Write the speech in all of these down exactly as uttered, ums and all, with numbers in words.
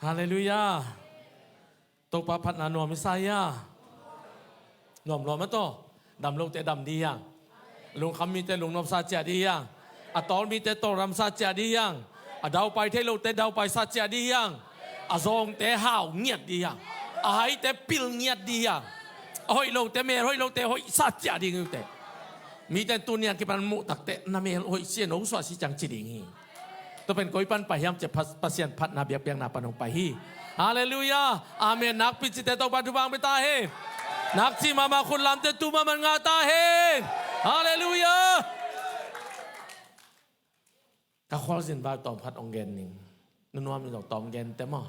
Halleluiah. Topa phatna nuam i sa ia. Nuam lua mah tawh. Dam lote dam dih hiang. Lungkham mite lungnopsa ciah dih hiang. A tawl mite tawldamsa ciah dih hiang. A daupai thei lote daupaisa ciah dih hiang. A zawngte hau ngiat dih hiang. A haite pil ngiat dih hiang. A hoih lote, mel hoih lote hoihsa ciah ding hi uh teh. Mite tuniang kipan muh takteh na mel hoih sia, no suah si ciang ci ding hi. Tua pen koi pan pai hiam cih Pasian phatna biakpiakna pan hong pai hi. Halleluiah. Amen. Nakpi cite Topa thupha hong pia ta hen. Nakci mahmah khut lamte tu mahmah ngah ta hen. Halleluiah. Ka khualzin vai tawm khat hong gen ning. Nunuam in zong tawm gen te maw.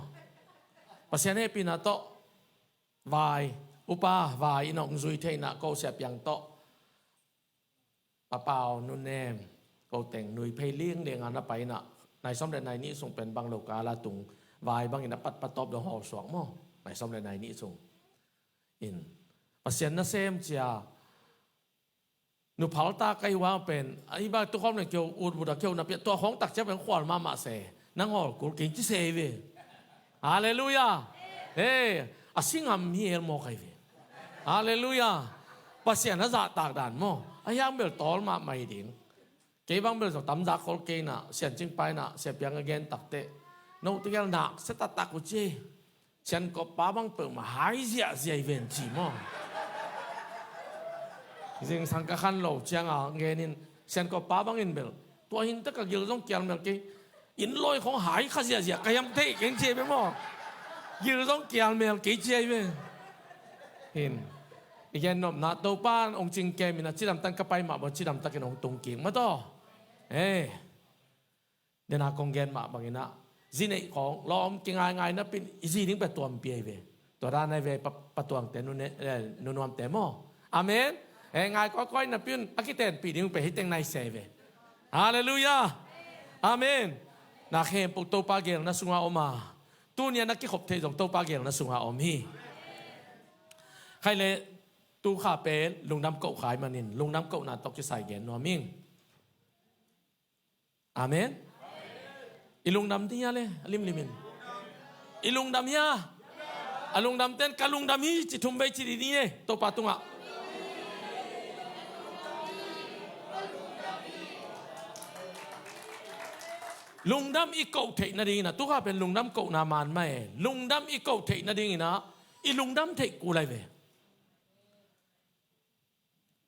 Pasian hehpihna tawh vai, upa vai in hong zui theihna ko Sia Piang tawh. Papau, Nu Nem, ko teng nui phei liangliang a na pai inah, nai sawm le nai nih sung pen bang lo kal a tung vai bangin a pat patawp dong hawl suak maw, nai sawm le nai nih sung in Pasian nasem cia. Nu phalta ka hi uh a pen a hi bang tukhawm le keu utbut a keu na piah tua khawng tak cia pen khual mahmah se, nang hawl kul keng ci se hi ve. Halleluiah. He, a singam hi el maw ka hi ve. Halleluiah. Pasian a zahtak dan maw, a hiang bel tawl mahmah hi ding. Kei bang bel zong tamzak khol kei inah, Siancing pa inah Sia Piang a gen takteh, note gel nak sia taktak uh ci. Siankop pa bang peuhmah hai ziahziah hi ven ci maw. Zingsang ka khan lo cianga gen in, Siankop pa bangin bel tua hin tak a gil zong kial mel kei. Inn lawi khong hai kha ziahziah ka hiam thei keng ci hi ve maw. Gil zong kial mel kei ci hi ve. Hin i gen nopna Topa in hong cingkem inah cidamtakin ka pai mah bang cidamtakin hong tung kik mah tawh. He. Dena kong gen mah bang inah zi neih khawng lawm kingaingai napi in i zi ding pia tuampi ahi ve. Tua dan ahi ve pa, patuangte, nunuamte maw. Amen. He, ngai kawikawi napi un a kitenpih ding uh pia hi teng nai se ve. Halleluiah. Amen. Na khempeuh Topa gelna sunga om a, tuni a na kikhop theih zong Topa gelna sunga om hi. Khai le tukha pen lungdam koh khai manin lungdam kohna tawh kisai gen nuam ing. Amen. I lungdam ding hia le a limlimin? I lungdam hia? A lungdam ten ka lungdam hi ci thum vei ci dih ni e Topa tungah. Lungdam i koh theih nadingin ah, tukha pen lungdam kohna man mah e. Lungdam i koh theih nadingin ah i lungdam theih kul ahi ve.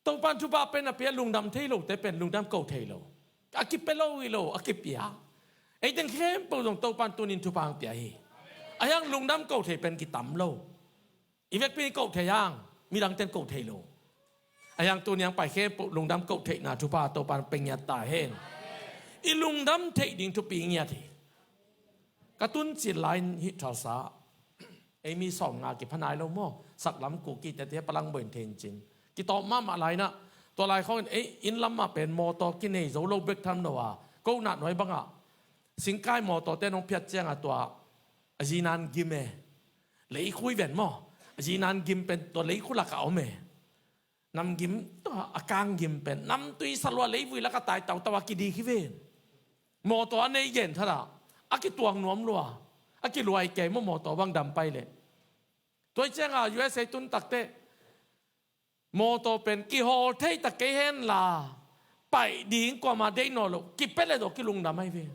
Topan thupha pen a pia lungdam thei lote pen lungdam ko thei lo. A kipia lo hi lo, a kipia. Ei teng khempeuh zong Topan tunin thupha hong pia hi. A hiang lungdam ko thei pen kitam lo. I vekpi ko thei hiang, midang ten ko thei lo. A hiang tuni hong pai khempeuh lungdam ko theihna thupha Topan pia ngiat ta hen. I lungdam theih ding thupi ngiat hi. Ka tun cil lai in hih Tulsa, ei mi sawm nga kipha nai lo maw? Saklam Kukite te palang boin thein cin. Kitawp mahmah lai inah, tua lai khawngin ei inn lam mah pen mawtaw kinei zo lo bek tham lo a, ko nah nuai bangah singkai mawtawte nong phiat ciangah tua a zinan gim e. Leikhu i ven maw? A zinan gim pen tua leikhu lakah om e. Namgim tua a kanggim pen namtui salua leivui lakah tai tautau a kidik hi ven. Mawtaw a nei gen thatah a kituang nuam lua, a kiluai kei maw mawtaw bang dam pai leh. Tua hi ciangah U S A tun takteh mawtaw pen kihawl thei tak kei henla, paih ding kuamah deih nawn lo, kipia leh zaw kilungdam ahi ve.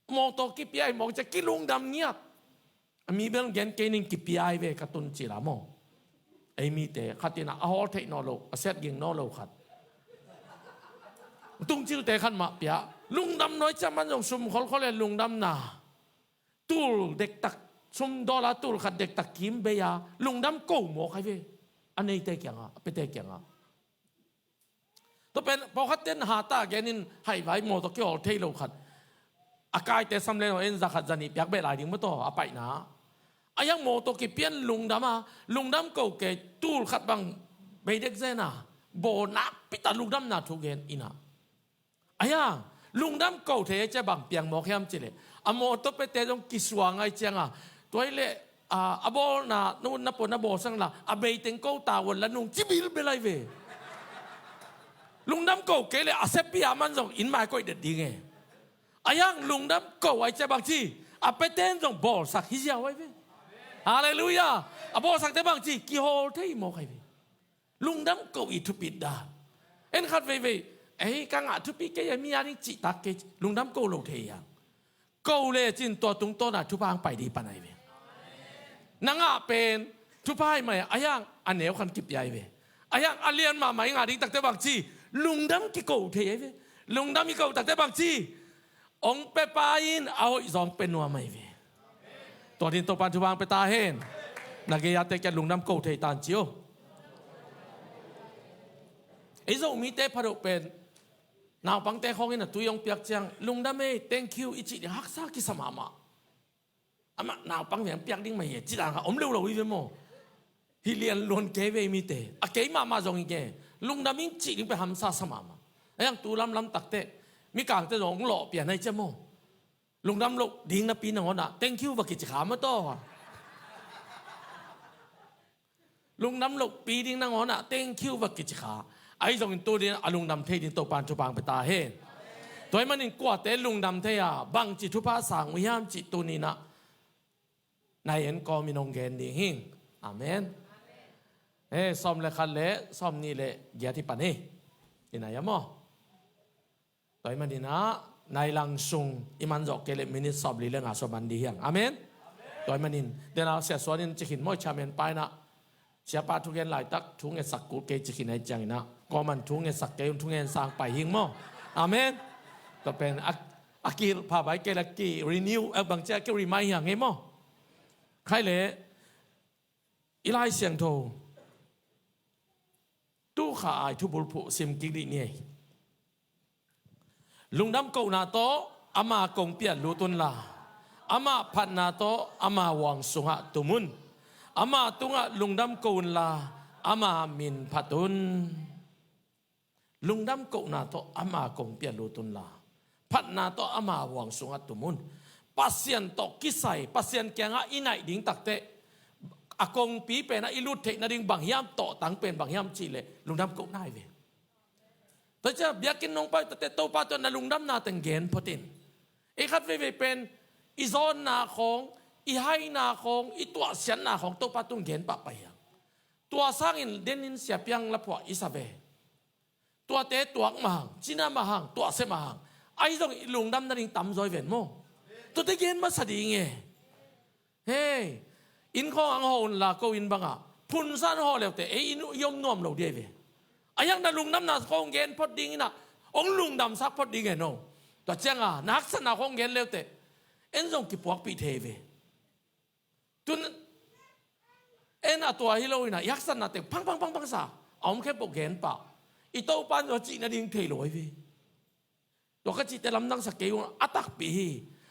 Mawtaw kipia ahi mawk ciah kilungdam ngiat. A mi bel gen kei ning kipia ahi ve ka tun cil a maw. Ei mite khat inah a hawl theih nawn lo, a siat ging nawn lo khat. Tungcilte khat mah pia. Lungdam nuai ciah man zong sum kholkhol e lungdamna. Tul dektak, sum dollar tul khat dektak kim bei a, lungdam ko mawk ahi ve. A neite kiangah, a piate kiangah. Tua pen pawlkhat ten hata genin haivai mawtaw kihawl thei lo khat. A kaite sam le no en za khat za nih piak beh lai ding maw taw a paihna. A hiang mawtaw kipian lungdam a, lungdam ko kei tul khat bang bei dek zen a, baw nakpi tak lungdamna thu gen inah. A hiang lungdam ko thei a cia bang piang mawk hiam cileh, a mawtaw pete zong kisuang a i cianga, tua hi leh a bawlna na un na pua na bawl sang la a beiteng ko ta un la nung ci bilbel ahi ve. Lungdam ko kei leh a siapi a man zong inn mai koih det ding e. A hiang lungdam ko a i cia bang ci, A piaten zong bawlsak hi ziau ahi ve. Halleluiah. A bawlsakte bangci kihawl thei mawk ahi ve. Lungdam ko i thupit dan. En khat veivei, ei ka ngah thupi kei a mi a ding cihtak kei, lungdam ko lo thei a. Ko lecin tua tungtawna thupha ang pai dih pan ahi ve. Na ngah pen thupha hi mai a, a hiang a neu khan kipia ahi ve. A hiang a lian mahmah i ngah ding takte bangci lungdam kiko thei ahi ve. Lungdam i ko takte bangci ong pepa in a hoih zawng pe nuam ahi ve. Tua din Topan thupha ang pe ta hen. Na gei a te kia lungdam ko thei tan ci o. Ei Zomite phadoh pen naupangte khawngin a tui hong piak ciang lungdam ei, thank you i cih ding haksa kisa mahmah. Amah naupang veng piak ding mah hi e, ci dan kha om leuleu hi ve maw? Hi lian luan kei ve mite a, kei mahmah zong hi ke. Lungdam in cih ding pe hamsa sa mahmah. A hiang tu lamlam takte mikangte zong hong lawh pian ahi cia maw? Lungdam loh ding napi nangawnah thank you va kici kha mataw. Lungdam lohpi ding nangawnah thank you va kici kha. Ahi zongin tu ding a lungdam thei ding Topan thupha ang pe ta hen. Tua ahih manin kuate lungdam thei a bangci thupha sang uh hiam cih tuninah nai en kawmin hong gen ding hing. Amen. He, sawm le khat le sawm nih le giat hi pan hi. I nai a maw? Tua ahih maninah nai lang sung i man zawh kei le minit sawm li le nga sawm man dih hiang. Amen. Tua ahih manin dena sia suanin cikhin mawi chamen painah siapa thugen laitak thu ngetsak kul kei cikhin ahi cianginah kawman thu ngetsak kei un thu ngen sang pai hing maw? Amen. Tua pen a, a kihilh pha bai kei le ki renew a bangcia ki remind hiang hei maw? Khai le i Lai Siangtho tukha ai thubulphuh sim kik dih ni ei. Lungdam kohna tawh ama kongpi ah lut unla, ama phatna tawh ama huang sungah tum un. Ama tungah lungdam ko unla, ama min phat un. Lungdam kohna tawh ama kongpi ah lut unla, phatna tawh ama huang sungah tum un. Pasian tawh kisai, Pasian kiangah i naih ding takteh a kongpi penah i lut theih nading bang hiam, tawhtang pen bang hiam cihleh lungdam kohna hi ve. Tua ciah biakinn nong pai takte Topa tawh na lungdamna teng gen photin. Ei khat veivei pen i zawnna khawng, i haina khawng, i tuahsiatna khawng Topa tung gen pahpah hiang. Tua sangin denin siapiang laphuah i sa ve. Tuate tuak mahang, cina mahang, tuahsia mahang. Ahi zong i lungdam nading tamzaw i ven maw? Tuate gen masa ding e. Hei, inn khawng ang hawh unla ko inn bangah phunsan hawh leute ei inn i om nuam lo dia i ve. A hiang na lungdamna khawng gen phot dinginah hong lungdamsak phot ding e no. Tua cianga na haksatna khawng gen leute en zong kipuakpih thei ve. Tun en a tua hi lo inah i haksatna teng phangphangphangphang sa a om khempeuh gen pah. I Topan zaw cih nading thei lo i ve. Tua ka cihte lamdangsak kei un a takpi hi.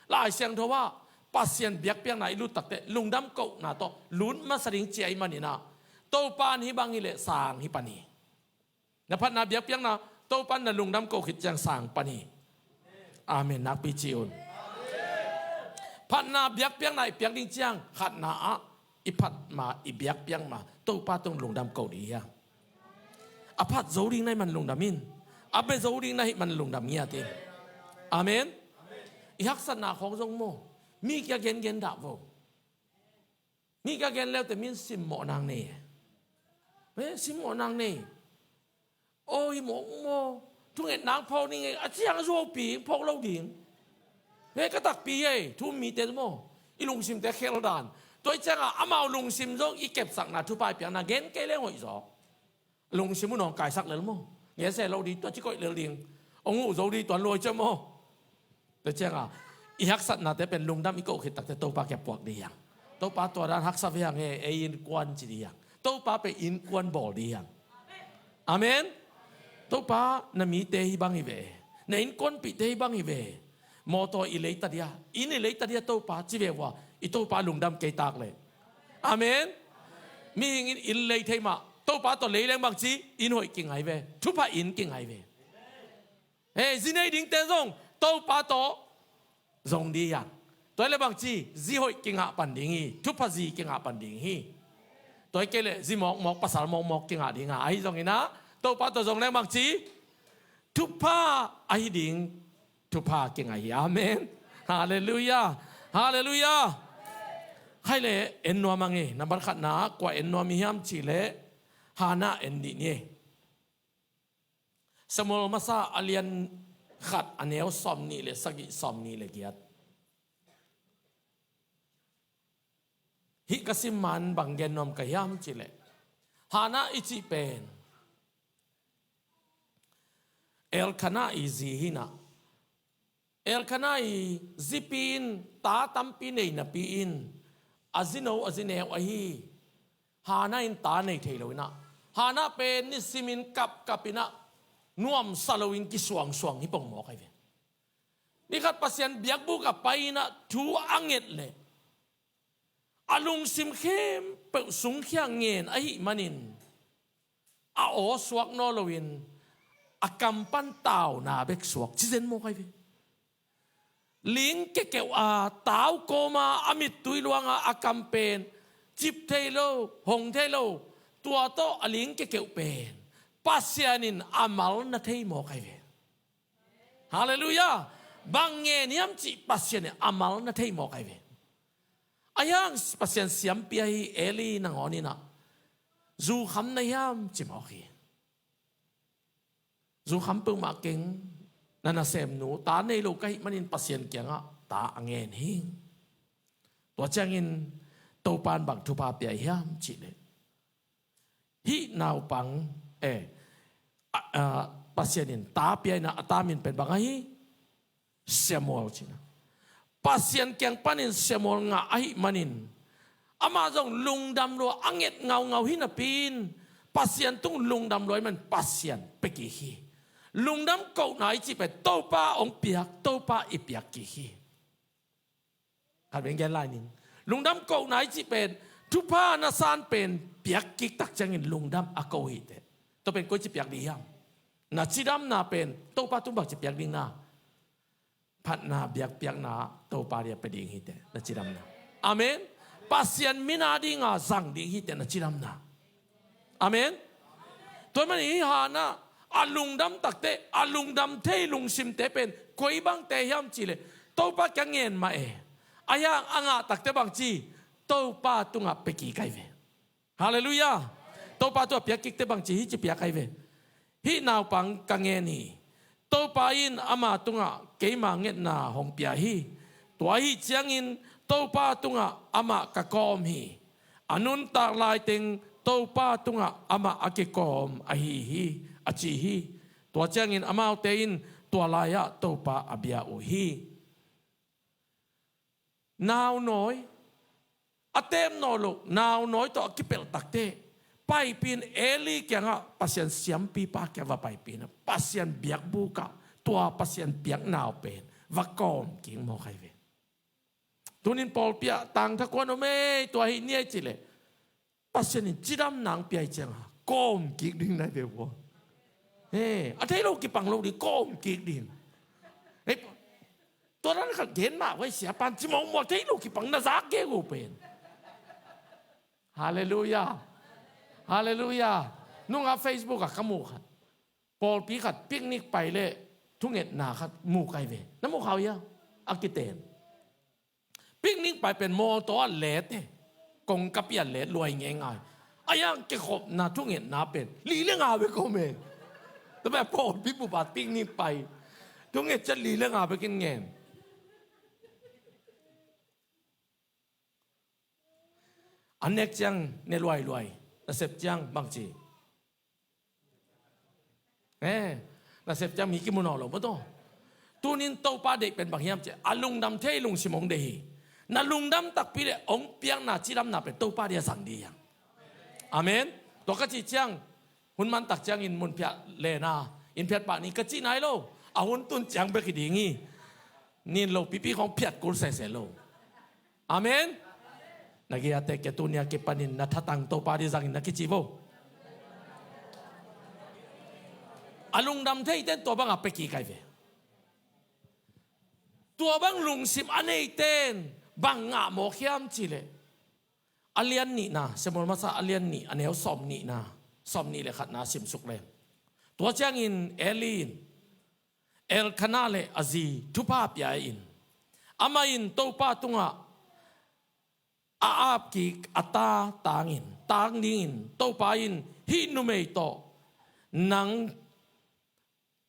Lai Siangtho ah Pasian biakpiakna i lut takte lungdam kohna tawh lut masa ding cia i maninah Topan hih bang hileh sang hi pan hi. Na phatna biakpiakna Topan na lungdam ko khit ciang sang pan hi. Amen nakpi ci un. Phatna biakpiakna i piak ding ciang khatna ah i phat ma i biakpiak ma Topa tung lungdam ko dih hiang. A phat zo ding na i man lungdam in, a bia zo ding na hih man lungdam ngiat in. Amen. I haksatna khawng zong maw mi kia gengen dah vo. Mi kia gen leute min simmawh nang nei. He simmawh nang nei. Aw hi mawk maw? Thunget nang phawk ning ei a ciang zuaupi phawk lo ding. He ka takpi ei thu mite maw? I lungsimte khel dan. Tua i ciangah amau lungsim zong i kepsakna thupha i piakna gen kei leng hoih zaw. Lungsim uh nawng kaisak lel maw? Ngen se lo ding tua ci koih lel ding. Ong uh zo ding tuan luai cia maw? Tua cianga i haksatnate pen lungdam i koh khit takte Topa kia puak dih hiang. Topa tua dan haksa ve hiang he ei innkuan ci dih hiang. Topa pen innkuan bawl dih hiang. Amen. Topa na mite hi bang hi ve. Na innkuanpihte hi bang hi ve. Mawtaw i leita dia, inn i leita dia Topa ci ve vua i Topa lungdam kei tak le. Amen. Mihing in inn lei thei mah Topa tawh lei leng bangci inn hoih kingai ve. Thupha inn kingai ve. He zi nei dingte zong Topa tawh zong dih hiang. Tua hi le bangci zi hoih kingah pan ding hi. Thupha zi kingah pan ding hi. Tua hi kei le zi mawkmawk pasal mawkmawk kingah ding a ahi zonginah Topa tawh zong leng bangci thupha ahi ding. Thupha kingah hi. Amen. Halleluiah. Halleluiah. Khai le en nuam ang e. Nambat khatna kua en nuam i hiam cih leh Hannah en dih ni e. Samuel masa a lian khat a neu sawmnih le sagih, sawmnih le giat. Hih ka sim man bang gen nuam ka hiam cih leh Hannah i cih pen Elkanah i zi hi na. Elkanah i zipi in ta tampi nei napi in a zino a zineu ahi Hannah in ta nei thei lo in ah, Hannah pen nisimin kapkap in ah nuamsa loin kisuangsuang hi pongmawk ahi ve. Ni khat Pasian biakbuk ah pai in ah thu a nget leh a lungsim khempeuh sungkhia ngen ahih manin a aw suak nawn loin a kam pan tauna bek suak ci zen mawk ahi ve. Ling kekeuh a tau kawma a mittui luanga a kam pen cip thei lo, hong thei lo. Tua tawh a ling kekeuh pen Pasian in a mal na thei mawk ahi ve. Halleluiah. Bang ngen hiam cih Pasian in a mal na thei mawk ahi ve. A hiang Pasian siampi ahi Eli nangawn in ah zu kham na hiam ci mawk hi. Zu kham peuhmah keng, na nasemnu ta nei lo ka hih manin Pasian kiangah ta a ngen hi. Tua ciangin Topa in bang thupha pia hiam cih leh hih naupang, eh, a, a, Pasian in ta pia in ah a ta min pen bang ahi? Samuel ci na. Pasian kiang panin Samuel ngah ahih manin amah zong lungdam lua a nget ngaungau hi napi in Pasian tung lungdam lua ahih manin Pasian pia kik hi. Lungdam kohna i cih pen Topa hong piak, Topa i piak kik hi. Khat vei gen lai ning. Lungdam kohna i cih pen thupha na san pen piak kik tak ciangin lungdam a ko hi teh. Tua pen koici piak ding hiam? Na cidamna pen Topa tung bangci piak ding na? Phatna biakpiakna Topa dia pia ding hi teh na cidamna. Amen. Pasian min a dinga zang ding hi teh na cidamna. Amen. Tua ahih manin hih Hannah a lungdam takte, a lungdam thei lungsimte pen koi bangte hiam cih leh Topa kiang ngen mah e. A hiang a ngah takte bangci Topa tungah pia kik ahi ve. Halleluiah. Topa tungah piak kikte bangci hih ci piak ahi ve. Hih naupang ka ngen hi. Topa in ama tungah keima ngetna hong pia hi. Tua ahih ciangin Topa tungah amah ka kawm hi. A nuntak laiteng Topa tungah amah a kikawm ahi hi, a ci hi. Tua ciangin amaute in tua lai-ah Topa a bia uh hi. Naunawi, a teemnaw loh naunawi tawh a kipelh takte, paipih in Eli kiangah, Pasian siampipa kiangah va paipih in ah, Pasian biakbukah tua Pasian piak nau pen va kawm kik mawk ahi ve. Tunin pawlpi ah tangtha kuan om ei, tua hi ni ei cih leh Pasian in cidamna hong pia hi ciangin kawm kik ding na hi ve ua. He, a thei lo kipang lo ding, kawm kik ding. Hei, tua dan khat gen mah vai siapan ci mawkmawk, a thei lo kipang na zak kei uh pen. Halleluiah. Halleluiah. Nungah Facebook ah ka mu khat, pawlpi khat picnic pai leh thungetna khat mu kai ve. Na mu khau hia? A kiten. Picnic pai pen mawtaw a let e. Kongkapi a let luai ngeingai. A hiang kikhopna thungetna pen li le nga bek om e. Tua pen pawlpi bup a picnic pai, thunget ciang li le nga bek in ngen. A nek ciang ne luailuai. Nasep ciang bangci? Eh, nasep ciang mi kimu nawn lo maw taw. Tunin Topa deih pen bang hiam cih leh a lungdam thei lungsim hong deih hi. Na lungdam takpi leh hong piakna cidamna pen Topa dia zang ding hi hang. Amen. Tua ka cih ciang hun man tak ciangin mun phiat lena inn phiat pah ni ka cih nai lo. A hun tun ciang bek hi ding hi. Nin lo pipi khong phiat kul sese lo. Amen. Na giate kia, tuni a kipanin na thatang Topa dia zangin na kici vo. A lungdam theite in tua bang a pia kik ahi ve. Tua bang lungsim a neite in bang ngah mawk hiam cih leh, a lian nihna, Samuel masa a lian nih, a neu sawm nihna, sawm nih le khatna simsuk leng. Tua ciangin Eli in Elkanah le a zi thupha pia in, Amah in Topa tungah a apkik a ta tangin, tang dingin Topa in, "Hih numei tawh nang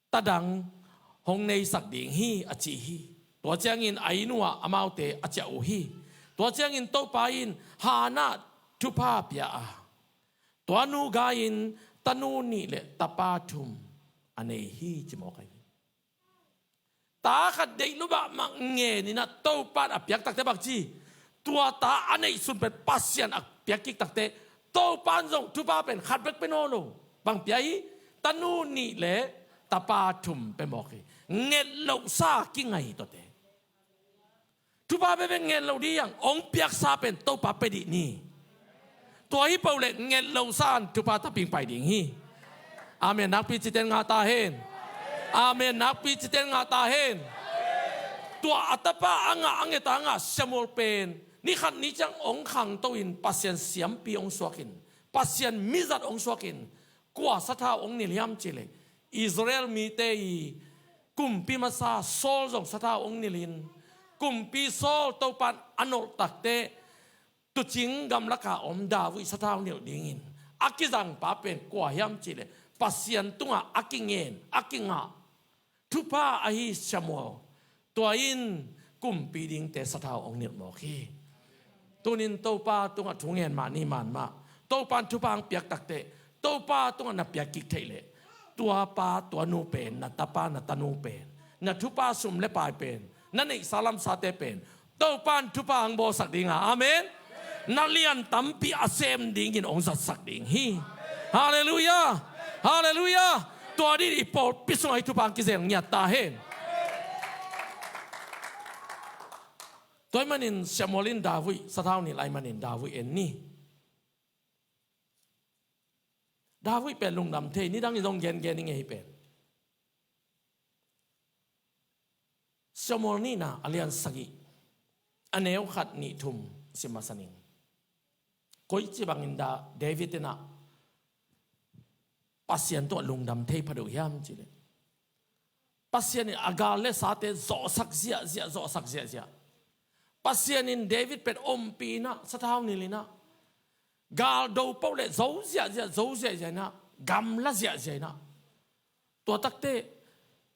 tadang hong neisak ding hi," a ci hi. Tua ciangin a inn uhah amaute a ciah uh hi. Tua ciangin Topa in Hannah thupha pia a, tua nu gai-in tanu nih le tapa thum a nei hi, ci mawk ahi. Ta khat deih lo mahmah ngen in ah Topa in a piak takte bang ci? Tua ta a neihsun pen Pasian a piak kik takte Topa in zong thupha pen khat bek pia nawn lo. Bang pia hi? Tanu nih le tapa thum pia mawk hi. Nget lohsa kingai hi tuate. Thupha pia pen nget loh ding hi hang, hong piaksa pen Topa pia dih ni. Tua hi peuh leh nget lohsa in thupha tapping pai ding hi. Amen nakpi citen ngah ta hen. Amen nakpi citen ngah ta hen. Tua a tapa a ngah, a nget a ngah Samuel pen ni khat ni ciang hong khangto in Pasian siampi hong suak in, Pasian mizat hong suak in, kua sathau hong nilh hiam cih leh Israel mite i kumpi masa Saul zong sathau hong nilh in, kumpi Saul Topa in a nolh takte tuucing gamlak a om David sathau nilh dingin a kizangpa pen kua hiam cih leh Pasian tungah a kingen, a kingah thupha ahi Samuel. Tua in kumpi dingte sathau hong nilh mawk hi. Tunin Topa tungah thu ngen mah ni, man mah. Topa in thupha hong piak takte Topa tungah na piak kik theih leh, tua pa tua nu pen, na tapa na tanu pen, na thupha sum le pai pen, na neihsa lamsate pen Topa in thupha hong bawlsak ding a. Amen. Na lian tampi a sem dingin hong zatsak ding hi. Halleluiah. Halleluiah. Tua dih i pawlpi sungah hih thupha hong kizel ngiat ta hen. Tua ahih manin Samuel in David sathau nilh ahih manin David en ni. David pen lungdam thei, nidang i zong gengen i ngei pen. Samuel nihna a lian sagih, a neu khat, nih, thum sim masa ning. Koici bangin dah David in ah Pasian tungah lungdam thei phadeuh hiam cih leh, Pasian in a gal le sate zawhsak ziahziah, zawhsak ziahziah. Pasian in David pen ompih in ah, sathau nilh in ah, gal do peuh leh zo ziahziah, zo ziahziah in ah, gamla ziahziah in ah. Tua takte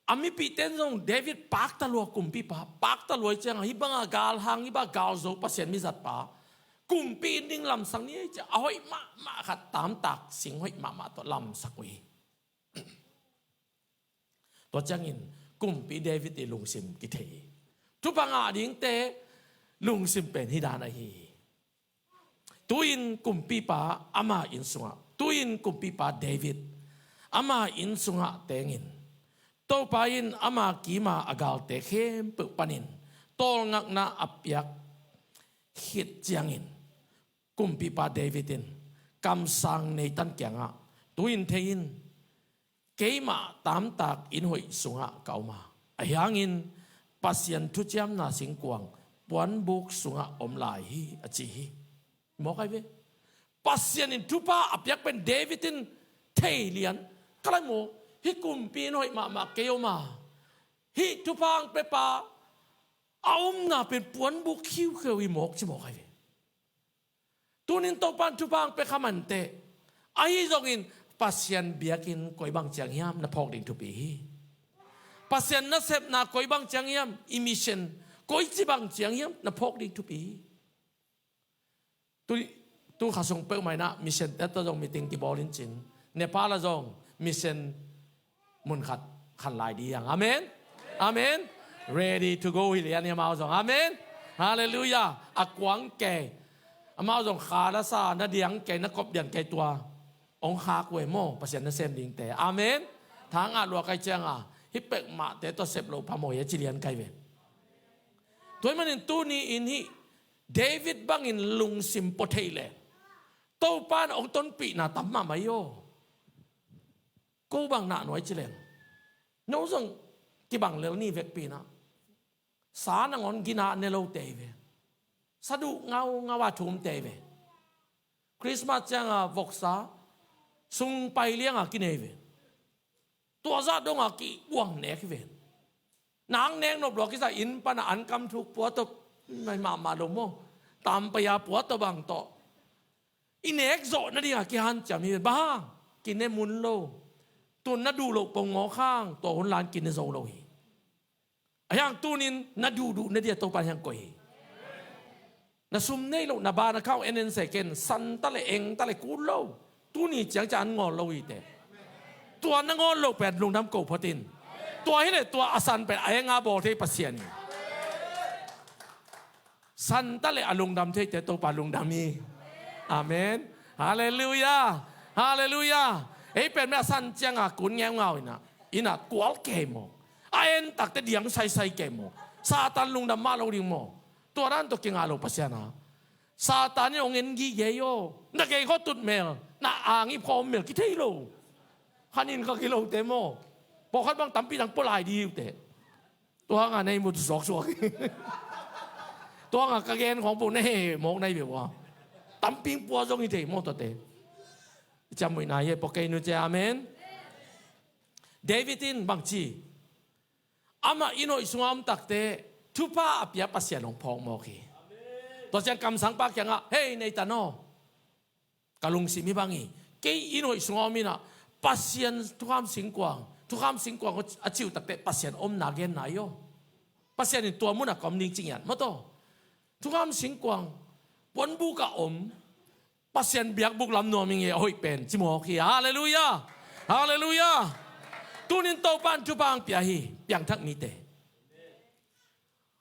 a mipihte in zong David pakta lua, kumpipa pakta lua hi ciangah, hih banga gal hang, hih banga gal zo Pasian mizatpa kumpi inn ding lamsang ni ei ci-a, a hoih mahmah khat, tamtak sing hoih mahmah tawh lamsak uh hi. Tua ciangin kumpi David i lungsim kithei hi. Thupha ngah dingte lungsim pen hih dan ahi hi. Tu-in kumpipa ama inn sungah, tu-in kumpipa David ama inn sungah tengin, Topa in ama kima a galte khempeuh panin tawlngakna a piak khit ciangin, kumpipa David in kamsang Nathan kiangah, "Tu-in thei in, keimah tamtak inn hoih sungah ka om a, ahi hangin Pasian thuciamna singkuang puanbuk sungah om lai hi," a ci hi. Mawk ai ve. Pasian in thupha a piak pen David in thei lian. Ka lai maw, hih kumpi inn hoih mahmah kei om a, hih thupha hong piapa a omna pen puanbuk khiukheu hi mawk, ci mawk ai ve. Tunin Topan thupha hong pia kha mah inteh, ahi zongin Pasian biakinn koi bang ciang hiam na phawk ding thupi hi. Pasian nasepna koi bang ciang hiam, i mission koici bang ciang hiam na phawk ding thupi hi. Tu, tu kha sung peuhmah in ah mission te tawh zong meeting kibawl in cin, Nepal ah zong mission mun khat khan lai ding hi hang. Amen. Amen. Ready to go hi lian hi amau zong. Amen. Halleluiah. A kuang kei. Amau zong kha la sa, na diang kei, na kop diang kei tua. Hong khak uh e maw, Pasian nasem dingte. Amen. Thang ah lua kai cianga, hih peuhmahte tawh sep loh phamawh hi a ci lian kai ve. Tua ahih manin tuni in hih David bangin lungsim pua thei leh, Topan hong tonpihna tam mahmah hi aw. Ko bang nah nuai ci leng, no zong kibang lel ni vekpi in ah, sa nangawn gina ne lote hi ve. Sa duh ngaungau a thumte hi ve. Christmas cianga voksa sung pai lianga kinei hi ve. Tua zah donga kibuang nek hi ve. Nang nek nop lua kisa inn pana an kam thuk pua tawh mai mahmah lo maw? Tampai-a pua tawh bang tawh i nek zawh nadingah kihanciam hi. Bang hang? Kine mun lo. Tun na duh loh pongmawk hang tua hun lan kine zo lo hi. Ahi hang tunin na duhduh nadia Topan hiang koih hi. Na sum nei loh, na bank account en en se ken, san ta le eng ta le kul lo. Tuni ciang ciang an ngawl lo hi teh. Tua na ngawl loh pen lungdam ko phot in. Tua hileh tua a san pen a enga bawl thei Pasian hi. San ta le a lungdam theite Topa lungdam hi. Amen. Halleluiah. Halleluiah. Ei pen me a san cianga kun ngeungau inah, inah kual kei maw? A en takte diang saisai kei maw? Satan lungdam mah lo ding maw? Tua dan tawh kinga lo Pasian a. Satan in hong en gige hi aw. Na gei khawh tut mel, na ang ip khawh om mel kithei lo. Khanin ka kilote maw? Pawlkhat bang tampi dang pua lai dih uh teh. Tua hanga na hi mut suaksuak. Tua hanga ka gen khawng po na he mawk na hi beuh a. Tamping pua zong hi thei maw tuate. I ciammuihna hi e, pua kei nu cia, amen. David in bangci, amah inn hoih sunga om takte thupha a pia Pasian hong phawk mawk hi. Tua ciang kamsangpa kiangah, hei Nathan aw, ka lungsim hi bang hi. Kei inn hoih sunga om inah Pasian thukham singkuang, thukham singkuang a ciuh takte Pasian omna genna hi aw. Pasian in tua munah ka om ding ci ngiat maw taw. Thukham singkuang puanbukah om Pasian biakbuk lam nuam hi nge a hoih pen ci mawk hi. Halleluiah. Halleluiah. Tunin Topa in thupha hong pia hi, piangthak mite.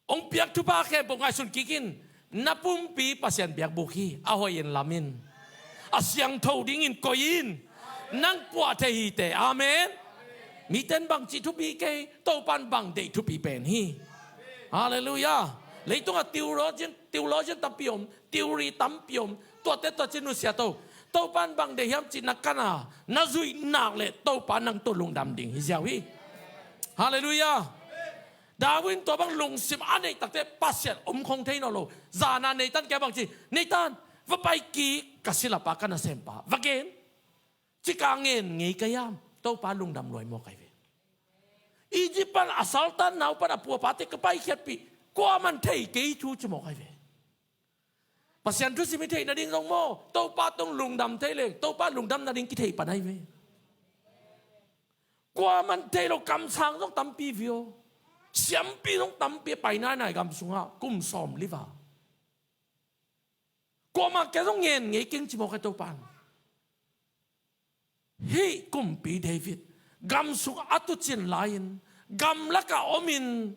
Hong piak thupha khempeuh ngaihsun kik in. Na pumpi Pasian biakbuk hi, a hoih in lam in. A siangtho dingin koih in. Nang puah thei hi teh. Amen. Mite in bangci thupi kei, Topa in bang deih thupi pen hi. Halleluiah. Leitungah theologian, theologian tampi om, theory tampi om. Tuate tua ci nusia to. Topa in bang deih hiam cih na kana na zuih nak leh Topa nang tawh lungdam ding hi ziau hi. Halleluiah. David in tua bang lungsim a neih takte Pasian om khong thei nawn lo. Zana Nathan kiang bangci, Nathan, va pai kik, ka silapa ka nasempa va gen. Cika ngen ngei ka hiam? Topa lungdam luai mawk ai ve. Egypt pan a saltan nau pan a puapate ka paikhiatpih, kuaman thei kei thu ci mawk ai ve. Pasian thusim i theih nading zong maw, Topa tawh lungdam thei leng Topa lungdam nading kithei pan ai ve. Kuaman thei lo kamsang zong tampi vio. Siampi zong tampi a pai nainai gam sungah kum sawm liva. Kuamah kia zong ngen ngei keng ci mawk ai Topa in. Hih kumpi David gamsung a tucin lai-in gamlakah omin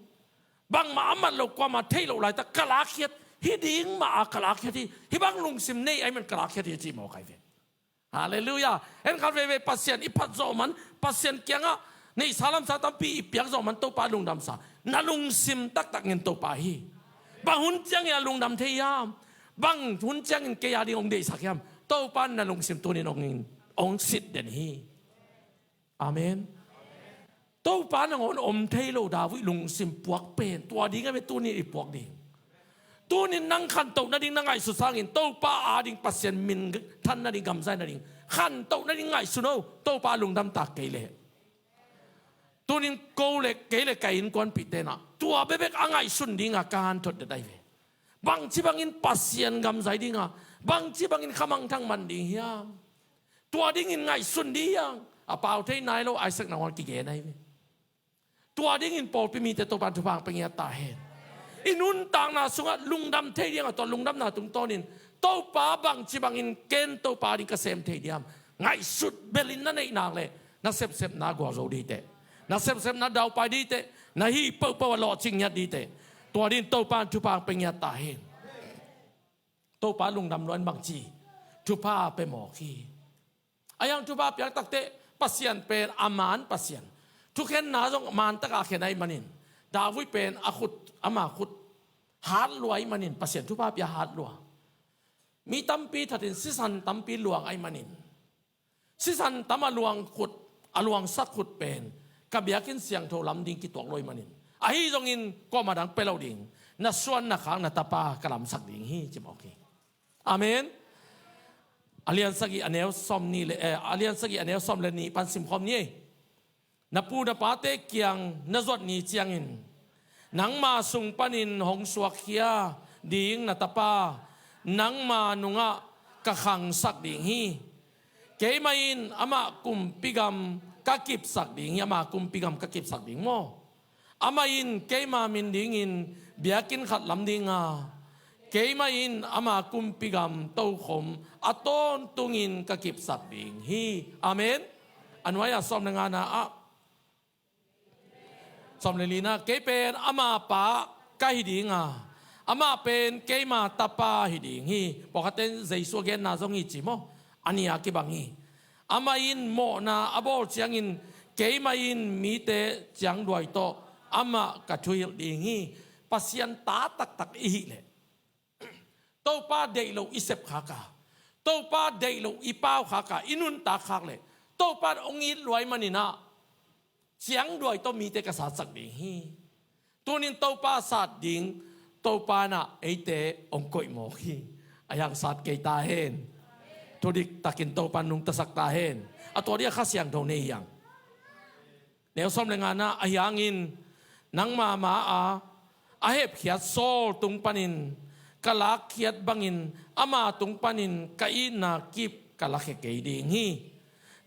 bangmah a mat lo kuamah theih loh laitak ka lakkhiat, hih ding mah a ka lakkhiat hi, hih bang lungsim nei ahih man ka lakkhiat hi ci mawk ai ve. Halleluiah. En khat veivei Pasian i phat zawh man, Pasian kiangah neihsa lamsa tampi i piak zawh man Topa lungdamsa. Na lungsim taktak ngen Topa hi. Bang hun ciangin a lungdam thei hiam? Bang hun ciangin kei a ding hong deihsak hiam? Topa in na lungsim tunin hong, hong sit den hi. Amen. Topa nangawn om thei lo David lungsim puak pen tua ding a ve, tunin i puak ding. Tunin nang khantoh nading na ngaihsut sangin Topa ading Pasian min than nading, gamzai nading khantoh nading ngaihsun o. Topa lungdam tak kei leh, tunin ko le kei le ka innkuanpih tenah tua bekbek a ngaihsun dinga ka hanthot det ai ve. Bangci bangin Pasian gamzai dinga, bangci bangin khamangthang man ding hiam? Tua dingin ngaihsun ding hiam? A pau thei nai lo Isaac nangawn kigen ai ve. Tua dingin pawlpi mite Topa in thupha hong pia ngiat ta hen. I nuntakna sungah lungdam thei ding a, tua lungdamna tungtawnin Topa bangci bangin ken Topa ding ka sem thei diam? Ngaihsut belin na neih nak leh na sepsepna gualzo ding teh, na sepsepna daupai ding teh, na hih pohpoh a lawhcing ngiat ding teh. Tua dingin Topa in thupha hong pia ngiat ta hen. Topa lungdam luain bangci thupha pia mawk hi. A hiang thupha piak takte Pasian pen a man Pasian. Thukhenna zong man taka khen ahih manin David pen a khut, ama khut hat lua ahih manin Pasian thupha pia hat lua. Mi tampi thatin sisan tampi luang ahih manin sisan tam a luang khut, a luangsak khut pen ka biakinn siangtho lam ding kituak lua ahih manin, ahi zongin kuamah dang pia lo ding, na suan na khak na tapa ka lamsak ding hi ci mawk hi. Amen. A lian sagih a neu sawm nih le, eh, a lian sagih a neu sawm le nih pan simkhawm ni ei. Na pu na pate kiang na zuat ni ciangin Nangma sung panin hong suakkhia ding na Tapa nangma nungah ka khangsak ding hi. Keimah in amah kumpi gam ka kipsak ding hi. Ama kumpi gam ka kipsak ding maw? Amah in keima min dingin biakinn khat lam ding a, keimah in ama kumpi gam tokhom a tawntungin ka kipsak ding hi. Amen. A nuai-ah sawm le ngana ah, sawm le lina, kei pen ama pa ka hi ding a, amah pen keima tapa hi ding hi. Pawlkhatte in Jesu a genna zong hi ci maw? A nih a kibang hi. Amah in mawhna a bawl ciangin keimah in mite ciangduai tawh amah ka thuhilh ding hi. Pasian ta taktak i hih leh, Topa deih lo i sepkhak a, Topa deih lo i paukhak a, i nuntakkhak leh Topa in hong it luai manin ah ciangduai tawh mite ka satsak ding hi. Tunin Topa sat ding, Topa in ah eite hong koih mawk hi. A hiang sat kei ta hen. Thudik takin Topa nungtasak ta hen. A tua dih a Kha Siangtho nei hiang. Neu sawm le ngana, a hiangin nangma ma a a hepkhiat Saul tung panin ka lakkhiat bangin ama tung panin ka itna kip ka lakhia kei ding hi.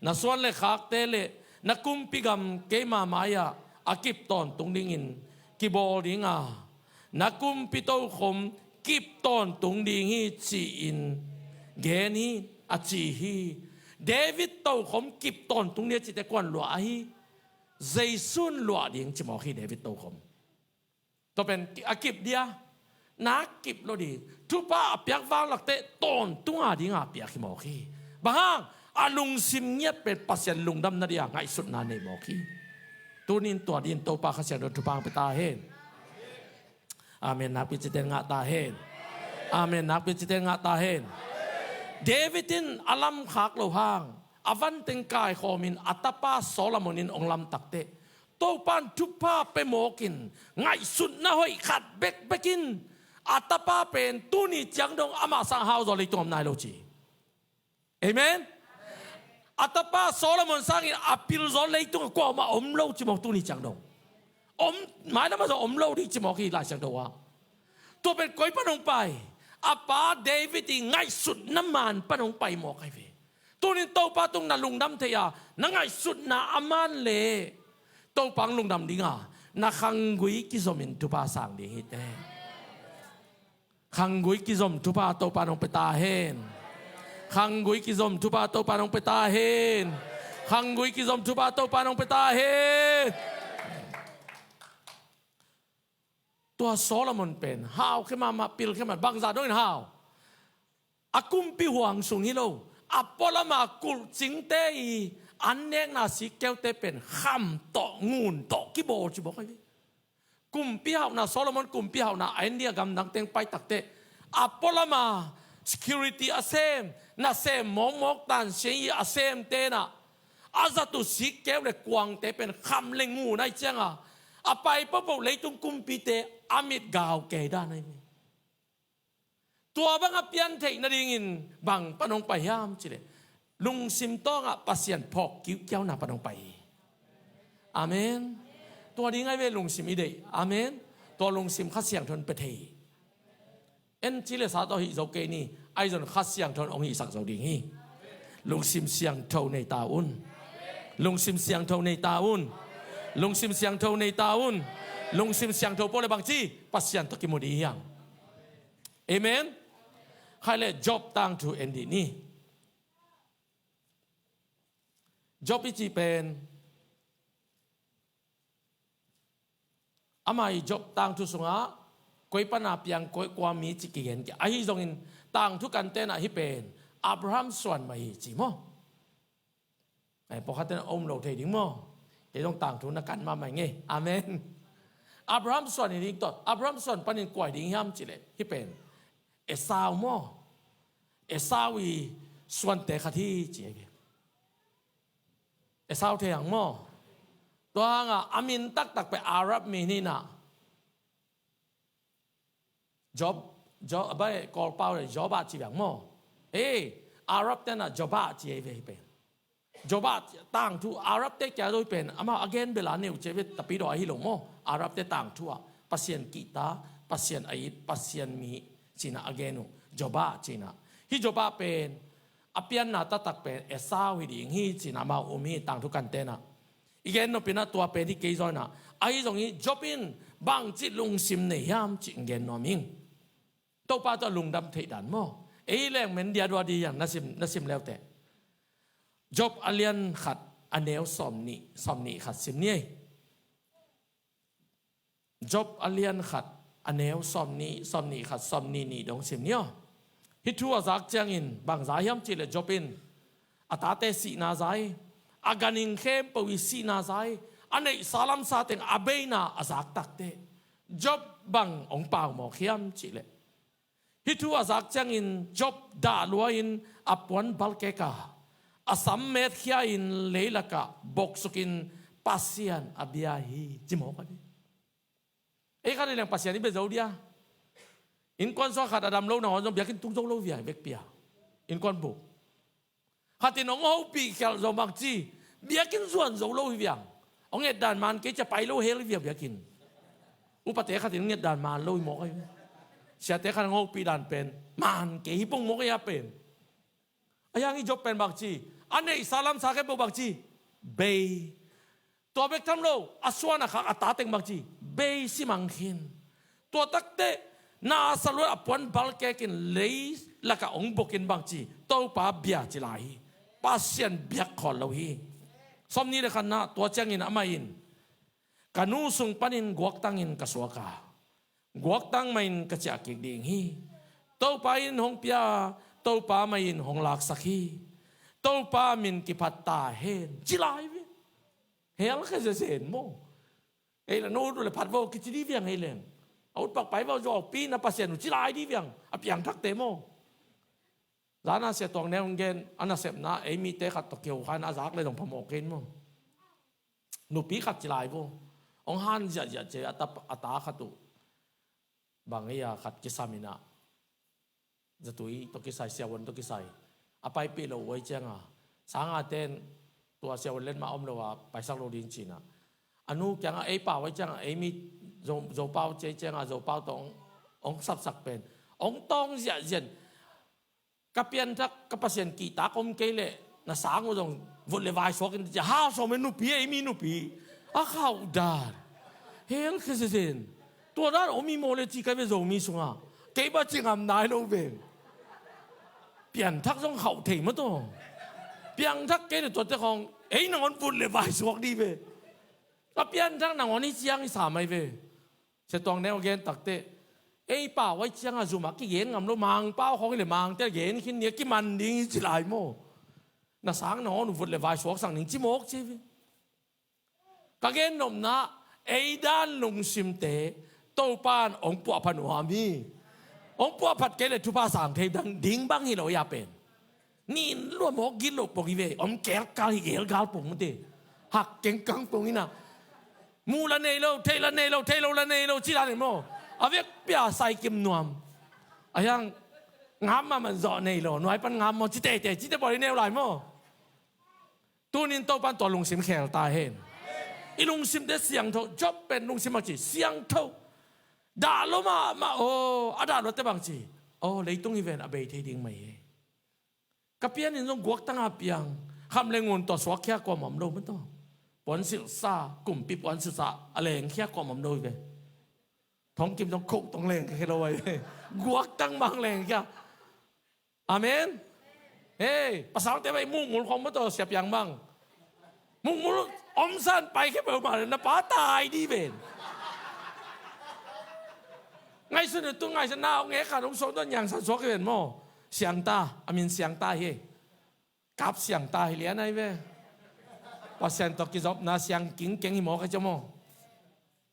Na suan le khakte le na kumpi gam keima mai-ah a kip tawntung dingin kibawl ding a, na kumpi tokhom kip tawntung ding hi ci-in gen hi, a ci hi. David tokhom kip tawntung ding a cihte kuan luah ahi? Jesu in luah ding ci mawk hi David tokhom. Tua pen a kip dia, na kip lo ding. Thupha a piak vanglakte tawntung a ding a piak hi mawk hi. Bang hang? A lungsim ngiat pen Pasian lungdamna dia ngaihsutna nei mawk hi. Tunin tua dingin Topa Kha Siangtho in thupha hong pia ta hen. Amen nakpi cite ngah ta hen. Amen nakpi cite ngah ta hen. David in a lamkhak lo hang a van teng kaikhawmin a tapa Solomon in hong lamtak teh, Topa in thupha pia mawkin ngaihsutna hoih khat bekbek in a tapa pen tuni ciang dong ama sang hau zaw leitung om nai lo ci. Amen. A tapa Solomon sangin a pilzaw leitungah kuamah om lo ci mawk tuni ciang dong. Om, mailam ah zong om lo ding ci mawk hi Lai Siangtho ah. Tua pen koi pan hong pai? A pa David i ngaihsutna maan pan hong pai mawk ahi ve. Tunin Topa tung na lungdam thei a, na ngaihsutna a maan le Topa hong lungdam ding a, na khanggui kizomin thupha sang ding hi teh. Khanggui kizom thupha Topa in hong pia ta hen. Khanggui kizom thupha Topa in hong pia ta hen. Khanggui kizom thupha Topa in hong pia ta hen. Tua Solomon pen hau khe mahmah, pil khe mahmah, bangzah dongin hau? A kumpi huang sung hi lo, a pualam a kulhcingte i an nekna sikkeute pen kham tawh ngun tawh kibawl ci bawk ahi ve. Kumpi hauhna, Solomon kumpi hauhna a en ding a gamdang teng pai tak teh, a pualam a security a sem, nasem mawkmawk tansiang i a semte in ah a zat uh sikkeu le kuangte pen kham le ngun ahih ciangin a pai pohpoh leitung kumpite a mit gau kei dan ahi ve. Tua bang a piantheih nadingin bang pan hong pai hiam cih leh, lungsim tawngah Pasian phawk kiukiauna pan hong pai hi. Amen. Tua ding ahi ve lungsim i deih. Amen. Tua lungsim Kha Siangtho in pia thei hi. En ci le sa tawh hih zo kei ni. Ahi zong Kha Siangtho in hong hihsak zo ding hi. Lungsim siangtho nei ta un. Lungsim siangtho nei ta un. Lungsim siangtho nei ta un. Lungsim siangtho pua le bang ci, Pasian tawh kimu ding hi hang. Amen. Khai le Job tangthu en dih ni. Job i cih pen, ama i Job tangthu sungah koi pana piang, koi kua mi ci kigen kei. Ahi zongin tangthu kan tenah hih pen Abraham suan mah hi ci maw? Ai, pawlkhatte in a om lo thei ding maw? Kei zong tangthu na kan mahmah ing ei. Amen. Abraham suan hi ding tawh, Abraham suan panin kua hi ding hiam cih leh, hih pen Esau maw? Esau i suante khat hi ci ahi ve. Esau thei hang maw? Tua hangah a min taktak pen Arab mi hi in ah, Job, Job, a bai Kawlpau le Job ah ci bek maw? Ei, Arab te in ah Job ah ci ahi ve hih pen. Job ah tangthu, Arab te kia zo hih pen, amau a gen bel a neu ci ahi ve, tapidaw ahi lo maw? Arab te tangthu ah. Pasian kihta, Pasian a it, Pasian mi cinah a gen uh. Job ah cinah, hih Job ah pen a pianna taktak pen Esau hi ding hi cinah amau um hi, tangthu kantenah. I gen nopinah tua pen hi kei zaw inah, ahi zong hi Job in bangci lungsim nei hiam cih gen nuam ing. Topa tawh lungdam theih dan maw? Ei leng men diadua di hiang na sim, na sim leute. Job a lian khat a neu sawm nih, sawm nih khat sim ni ei. Job a lian khat a neu sawm nih, sawm nih khat, sawm nih nih dong sim ni aw. Hih thu a zak ciangin bang za hiam cihleh Job in a tate sihna za hi, a ganhing khempeuh i sihna za hi, a neihsa lamsa teng a beina a zak takteh Job bang hong pau mawk hiam cihleh, hih thu a zak ciangin Job dah lua-in a puan balkek a, a sam metkhia-in leilakah boksukin Pasian a bia hi ci mawk a ni. Ei khat i leng Pasian i bia zo dia. Innkuan sua khat a dam lo nangawn zong biakinn tung zo lo via vekpia. Innkuan buk. Khatin hong hopih khialh zo bangci, biakinn zuan zo lo hi viang. Hong nget dan man kei cia pai lo hel hi viang biakinn. Upate khatin hong nget dan man lo hi mawk ahi. Siate khat hong hopih dan pen man kei hi pong mawk ahi a pen. A hiang hi Job pen bangci, a neihsa lamsa khempeuh bangci, bei. Tua bek tham lo, a suan a khak a ta teng bangci, bei simang khin. Tua takteh na sa luat a puan balkekin lei lakah hong bokin bangci, Topa bia ci lai hi. Pasian biak khawl lo hi. Sawm nih le khatna, tua ciangin amah in, ka nu sung panin guaktangin ka suak a, guaktang mahin ka ciah kik ding hi. Topa in hong pia, Topa mahin hong laksak hi. Topa min kiphat ta hen ci lai ve. Hel khe zezen maw? Ei la no ut le phat vo kici di viang ei leng. A ut pak pai vo zo pi na Pasian uh ci lai di viang. A piangthakte maw? Zana Sia Tuang Neu hong gen, a nasepna ei mite khat tawh kiho khan a zak le zong phamawh kei in maw? Nupi khat ci lai vo. Hong han ziahziah cia a ta, a ta khat uh. Bang ei a khat kisam inah, zatui tawh kisai, siavuan tawh kisai, a paipih lo uh ai cianga, sanga ten tua siavuan letmah om lo a paisak lo ding cinah, a nu kiangah ei pau ai cianga, ei mi zo, zo pau ci ai cianga, zo pau tawh hong, hong sapsak pen hong tawng ziahziah. Ka pianthak, ka Pasian kihtak om kei leh na sang uh zong vut le vai suak in cia, hau sawm e nupi, ei mi nupi. A khauh dan. Hel khe zezen. Tua dan om i maw le ci kai ve Zomi sungah. Kei ba ci ngam nai lo ve. Pianthak zong khauh thei maw taw. Piangthak kei le tuate khawng ei nangawn vut le vai suak di ve. Ka pianthak nangawn hi ciang hi sa mai ve. Sia Tuang Neu a gen takteh, ei pau ai cianga zumah kigen ngam lo, Mangpau khawng hi le Mangte a gen khin ni a kiman ding hi ci lai maw? Na sang nangawn uh vut le vai suaksak ning ci mawk ci ve. Ka gen nopna, ei dan lungsimte Topa in hong puahphat nuam hi. Hong puahphat kei le thupha sang thei dang ding bang hi lo ya pen. Nin lua mawk gil lo pong hi ve, om kelkal hi gelgal pong mute. Hak kengkang pong inah. Muh la nei lo, theih la nei lo, theih lo la nei lo ci dan hi maw? A vekpia saikim nuam. A hiang ngam mahmah zawh nei lo, nuai pan ngam maw ci teitei, cite bawl hi neu lai maw? Tunin Topan tua lungsim khel ta hen. I lungsimte siangtho, Job pen lungsim bangci siangtho. Dah lo mahmah aw, a dah lote bangci, aw, leitung hi ven a bei thei ding mai hi. Ka pianin zong guaktanga piang, kham le ngun tawh suakkhia kuamah om lo maw taw. Puansilhsa, kumpi puansilhsa a lengkhia kuamah om lo hi ve. Thongkim zong khoh tong lengkhia lo ahi ve. Guaktang bang lengkhia. Amen. Hei, pasalte bai mukmul khong maw taw sia piang bang. Mukmul om san pai khia peuhmah le na pa tai di ven. Ngaihsun tu ngaihsun na ong e khat ong suak tuan nyangsan suak hi ven maw? Siangta, a min Siangta hi. Kap Siangta hi lian ahi ve. Pasian tawh kizopna siang kingkeng hi mawk a cia maw?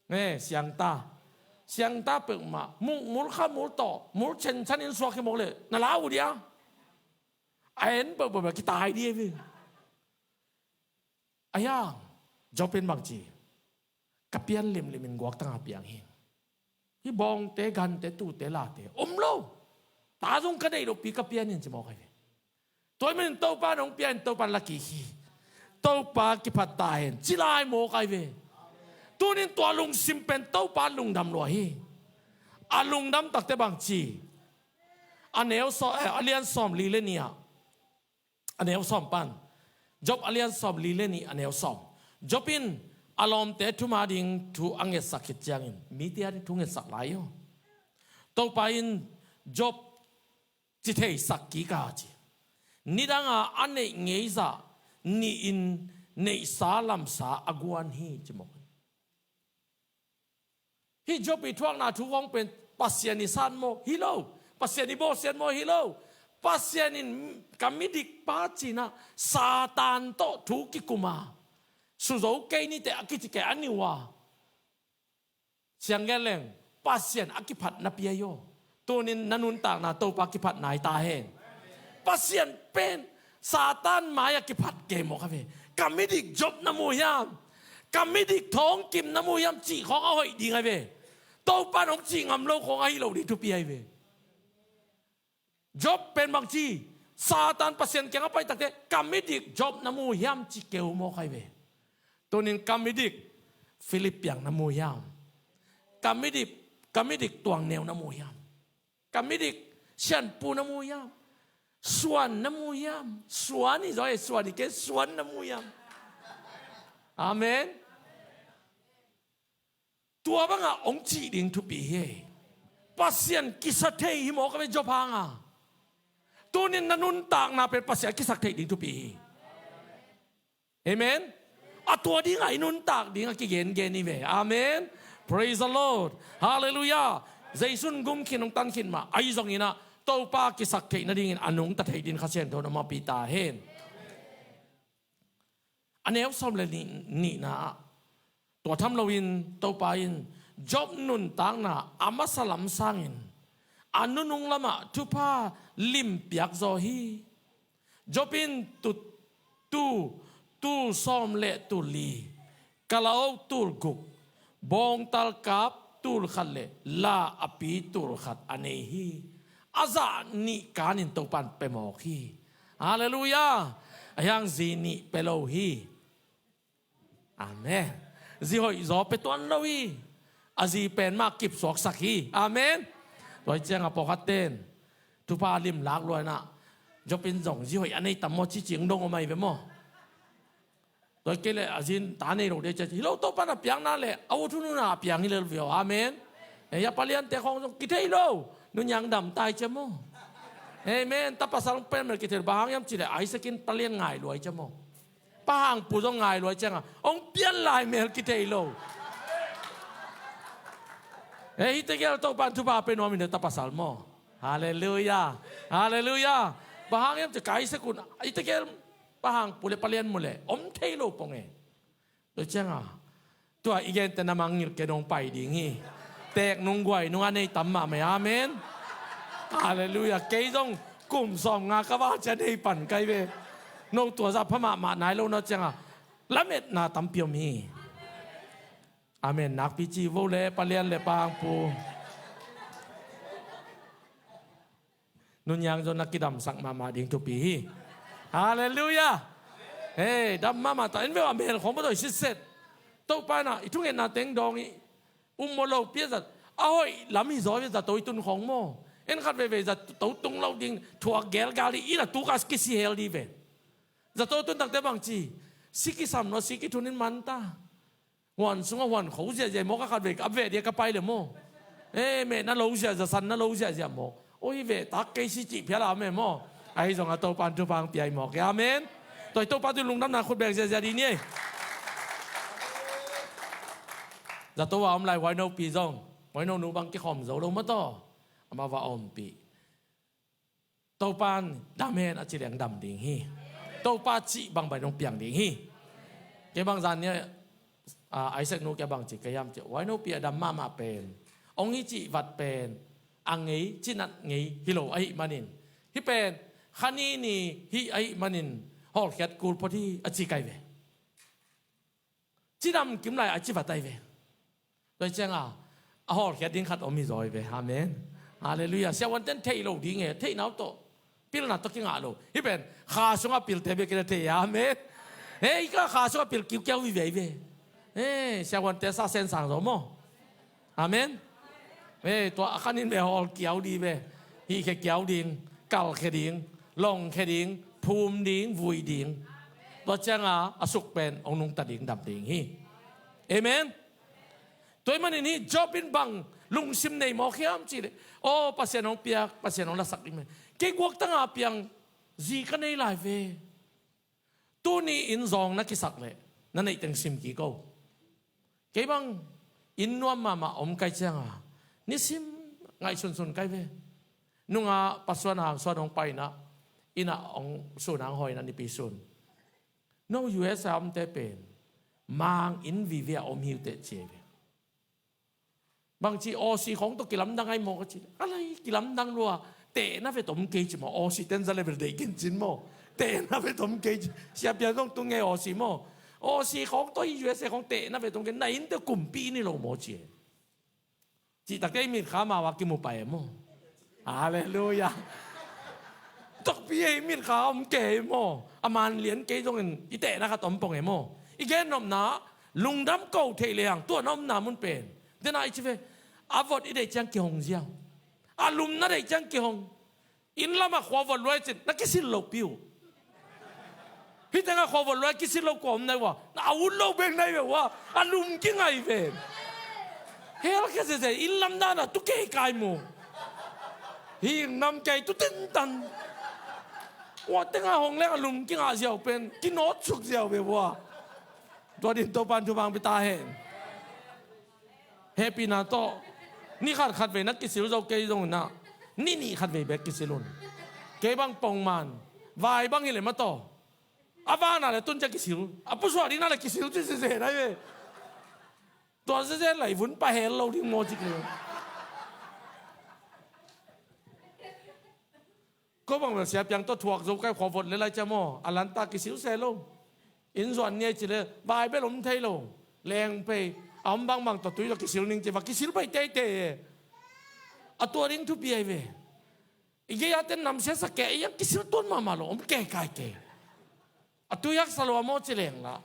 Nge, Siangta. Siangta peuhmah mukmul khamul tawh mul chenchanin suak hi mawk le na la uh dia. A en peuhpeuh kitai di ahi ve. A hiang, Job in bangci, ka pian limlimin guaktanga piang hi. Hih bawngte, gante, tute, late om lo. Ta zong ka neih lohpi ka pian in ci mawk ahi ve. Tua ahih manin Topa in hong pia in Topa in la kik hi. Topa kiphat ta hen ci lai mawk ahi ve. Tunin tua lungsim pen Topa lungdam lua hi. A lungdam takte bang ci? A neu sawm, eh, a lian sawm li le nih ah, a neu sawm pan. Job a lian sawm li le nih a neu sawm. Job in a lawmte thuma ding thu a ngetsak khit ciangin mite a ding thu ngetsak lai uh. Topa in Job ci theisak kik a ci. Nidanga a neih ngeizah nihin neihsa lamsa a guan hi ci mawk. Hih Job i thuakna thu khawng pen Pasian i san maw? Hi lo. Pasian i bawsiat maw? Hi lo. Pasian in ka midik pa cinah Satan tawh thu kikuma suzo kei nite a kici kei a niu a. Siang gen leng Pasian a kiphatna pia hi aw. Tunin na nuntakna Topa kiphat nai ta hen. Pasian pen Satan mai-ah kiphat kei mawk a ve. Ka midik Job na mu hiam? Ka midik thawngkim na mu hiam cih khawng a hoih ding a ve. Topa in hong cih ngam lo khawng ahi lo ding thupi a hi ve. Job pen bang ci? Satan Pasian kiangah pai takte ka midik Job na mu hiam ci keu mawk a hi ve. Tunin ka midik Philip Piang na mu hiam? Ka midik, ka midik Tuang Neu na mu hiam? Ka midik Sianpu na mu hiam? Suan na mu hiam? Suan hi zaw e, Suan hi kei, Suan na mu hiam? Amen. Tua bangah hong cih ding thupi hi. Pasian kisa thei hi mawk a ve Job hanga. Tunin na nuntakna pen Pasian a kisak theih ding thupi hi. Amen. A tua dingah i nuntak ding a kigengen hi ve. Amen. Praise the Lord. Hallelujah. Jesu in gum khin hong tan khin mah ahi zonginah Topa kisak theih nadingin a nungta theih dingin Kha Siangtho in hong mapih ta hen. A neu sawm le nih, nihna ah tua tham loin Topa in Job nuntakna a masa lam sangin a nunung lamah thupha limpiak zaw hi. Job in tu, tu, tul sawm le tul li, kalauk tul guk, bawngtal kap tul khat le la a pi tul khat a nei hi. A zah nih kanin Topa in pia mawk hi. Halleluiah. A hiang zi nih pia lo hi. Amen. Zi hoih zaw pia tuan lo hi. A zi pen mah kipsuaksak hi. Amen. Tua hi ciangah pawlkhatte in thupha lim lak luainah Job in zong zi hoih a nei tam maw cicing dong om ahi ve maw? Tua hi kei leh a zi in ta nei lo ding cia ci hi lo, Topa in a piakna leh a ut hun hun a piang hi lel viau. Amen. Ei a paliante khawng zong kithei lo. Nunniang dam ta hi cia maw? Amen. Ta pasal pen mel kithei lo, bang hang hiam cih leh Isaac in palian ngai lua hi cia maw? Pa hangpu zong ngai lua hi ciangah hong pian lai mel kithei lo. Ei, hihte gel Topa in thupha pia nuam hi na ta pasal maw? Halleluiah. Halleluiah. Bang hang hiam cih leh Isaac un hihte gel pa hangpu le palian mu leh om thei lo pong e. Tua ciangah tua i gente na mangngilh kei dong pai ding hi. Teek nung guai nung a nei tam mahmah hi. Amen. Halleluiah. Kei zong kum sawm nga ka va cia nei pan kai ve. No tua zah pha mahmah nai lo na ciangah lametna tampi om hi. Amen. Nakpi ci vo le palian le pa hangpu. Nunniang zong na kidamsak mahmah ding thupi hi. Halleluiah. Hei, dam mahmah ta en ve a mel khawng bawh dawi sitset. Topa in ah i thungetna teng dawng i um maw, lopi a zat a hoih lam hi zaw ve, zato i tun khawng maw? En khat veve zato tung lo ding thuak gelgal hi, i na tuka kisi hel dih ve. Zato tun takte bang ci? Si kisam lo, si kithun in man ta. Huan sungah huan kho ziahziah mawk a, khat vei a veh dia ka pai le maw? E, meh na lo ziahziah, san na lo ziahziah mawk. Oi, veh tak kei si cih phial a om e maw? Ahi zongah Topa in thupha hong pia hi mawk e. Amen. Tua hi Topa tungah lungdamna khut beng ziahziah dih ni ei. Zato a om lai huainopi zong, huainonu bang kikhawm zo lo maw taw? Amah va ompih. Topa in dam hen a ci leng dam ding hi. Topa cih bangbang in hong piang ding hi. Kei bang zan ni a, Isaac nu kei bang ci kei hiam cih, huainopi a dam mahmah pen hong hi cih vat pen a ngei, cinat ngei hi lo ahih manin, hih pen kha ni ni hih ahih manin hawlkhiat kul phot hi a ci kai ve. Cidam kim lai a ci vat ai ve. Tua hi ciangah a hawlkhiat ding khat om hi zaw hi ve. Amen. Halleluiah. Siavuante'n theih lo ding e, theih nau tawh, pilna tawh kingah lo. Hih pen kha sungah pilte bek in a thei. Amen. Hei, ka kha sungah pil kiukiau hi ve hi ve. Eh, siavuante sa sen sang zo maw? Amen. Eh, tua a khanin ve hawl kiau di ve. Hihkhia kiau ding, kalkhia ding, longkhia ding, phum ding, vui ding. Tua cianga a suk pen hong nungta ding, dam ding hi. Amen. Tua ahih manin hih Job in bang lungsim nei mawk hiam cih leh, aw, Pasian hong piak, Pasian hong lasak ding mah. Kei guaktanga piang zi ka nei lai ve. Tuni in zawng na kisak leh na neih teng sim kik o. Kei bang inn nuam mahmah om kai cianga nisim ngaihsunsun kai ve. Nungah Pa Suan, Hang Suan hong pai inah, innah hong sun, hang hawi inah nipi sun. No U S A omte pen mang inn vive a om hi uh teh, ci hi ve. Bangci Aussie khawng tawh kilamdang ai maw ka ci. A lai kilamdang lua, tehna vet om kei ci maw, Aussie ten za level deih kin cin maw. Tehna vet om kei ci. Siapian zong tung ngei Aussie maw. Aussie khawng tawh hi U S A khawng tehna vet om kei, na innte kumpi ni lo maw ci. Cih takte i mitkha mau a kimu pai e maw. Halleluiah. Takpi e, i mitkha om kei maw. A man lian kei zongin i tehna khat om pong e maw. I gennopna lungdam ko theih lehang tua na omna mun pen, dena i ci ve, a vot i deih ciang kihong ziau. A lum na deih ciang kihong. Inn lamah khua vot luai cin na kisil lopi uh. Hih tengah khua vot luai kisil lo kua om nai uh a, na a ut lo bek nai ve uh a, a lum kingai ve. Hell khia zeze, inn lam dana tu kei kai mu. Hih nam kei tu tintan. Ua tengah hong leng a lum kingah ziau pen kinawt suk ziau ve uh a. Tua din Topan thupha hong pia ta hen. Hehpihna tawh ni khat khat vei na kisil zo kei zong inah, ni nih khat vei bek kisil un. Kei bang pongman vai bang hileh mataw, a vana le tun ciah kisil, a pusuak dingna le kisil ci sese nai ve. Tua sese lai vun pahel lo ding maw ci kei. Ko bang bel siapiang tawh thuak zo kai, khua vot le lai cia maw, a lanta kisil se lo. Inn zuan niai ci le vai bel om thei lo. Leng pei a om bangbang tawh tui tawh kisil ning ci va kisil pai teitei e. A tua ding thupi ai ve. I gei-a ten namsia sa kei, i ang kisil tuan mahmah lo, om kei kai kei. A tui haksa lo a maw ci leng la,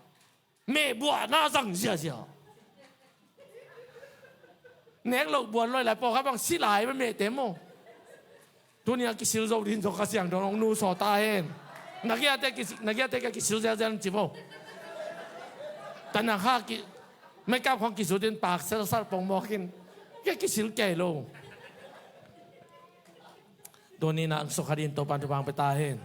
mehbuahna zang ziazia. Nek loh buan loi lai pawh kha bang si lai mah mehte maw. Tuni a kisil zo din zong Kha Siangtho hong nusaw ta hen. Na giate kisi-, na giate kia kisil ziazia ci maw. Tana kha ki, makeup khong kisil din pak selsal pong mawk in. Kia kisil kei lo. Tuni na ang sukha din Topan thupha hong pia ta hen.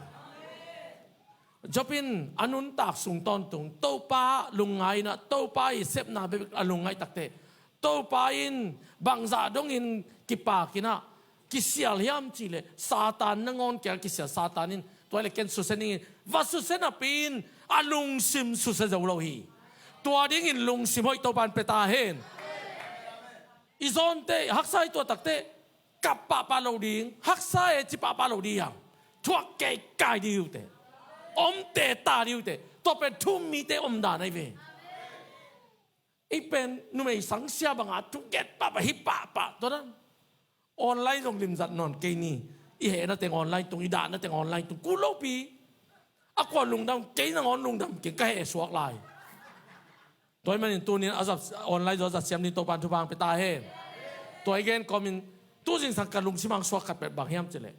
Job in a nuntak sung tawntung Topa lungngai inah, Topa i sepna bek a lungngaih takte, Topa in bangzah dongin kipak inah kisial hiam cihleh Satan nangawn kial kisial. Satan in tua hileh ken susia ningin va susia napi in a lungsim susia zo lo hi. Tua dingin lungsim hoih Topan pia ta hen. I zawnte haksa i tuah takte kap pahpah lo ding, haksa e ci pahpah lo ding hiam? Thuak keikai ding hi uh teh. Om teta ding hi uh teh. Tua pen thu-um mite omdan ahi ve. I pen numei sangsia banga thuget pahpah hi pahpah tua dan. Online zong limzat nawn kei ni. I hehna teng online tung, i dahna teng online tung, kul lopi. A kua lungdam, kei nangawn lungdam keng, ka heh suak lai. Tua ahih manin tunin a zat, online zaw zat siam ding Topan thupha hong pia ta hen. Tua i gen kawmin tu zingsang ka lungsim hong suak khat peuh bang hiam cihleh,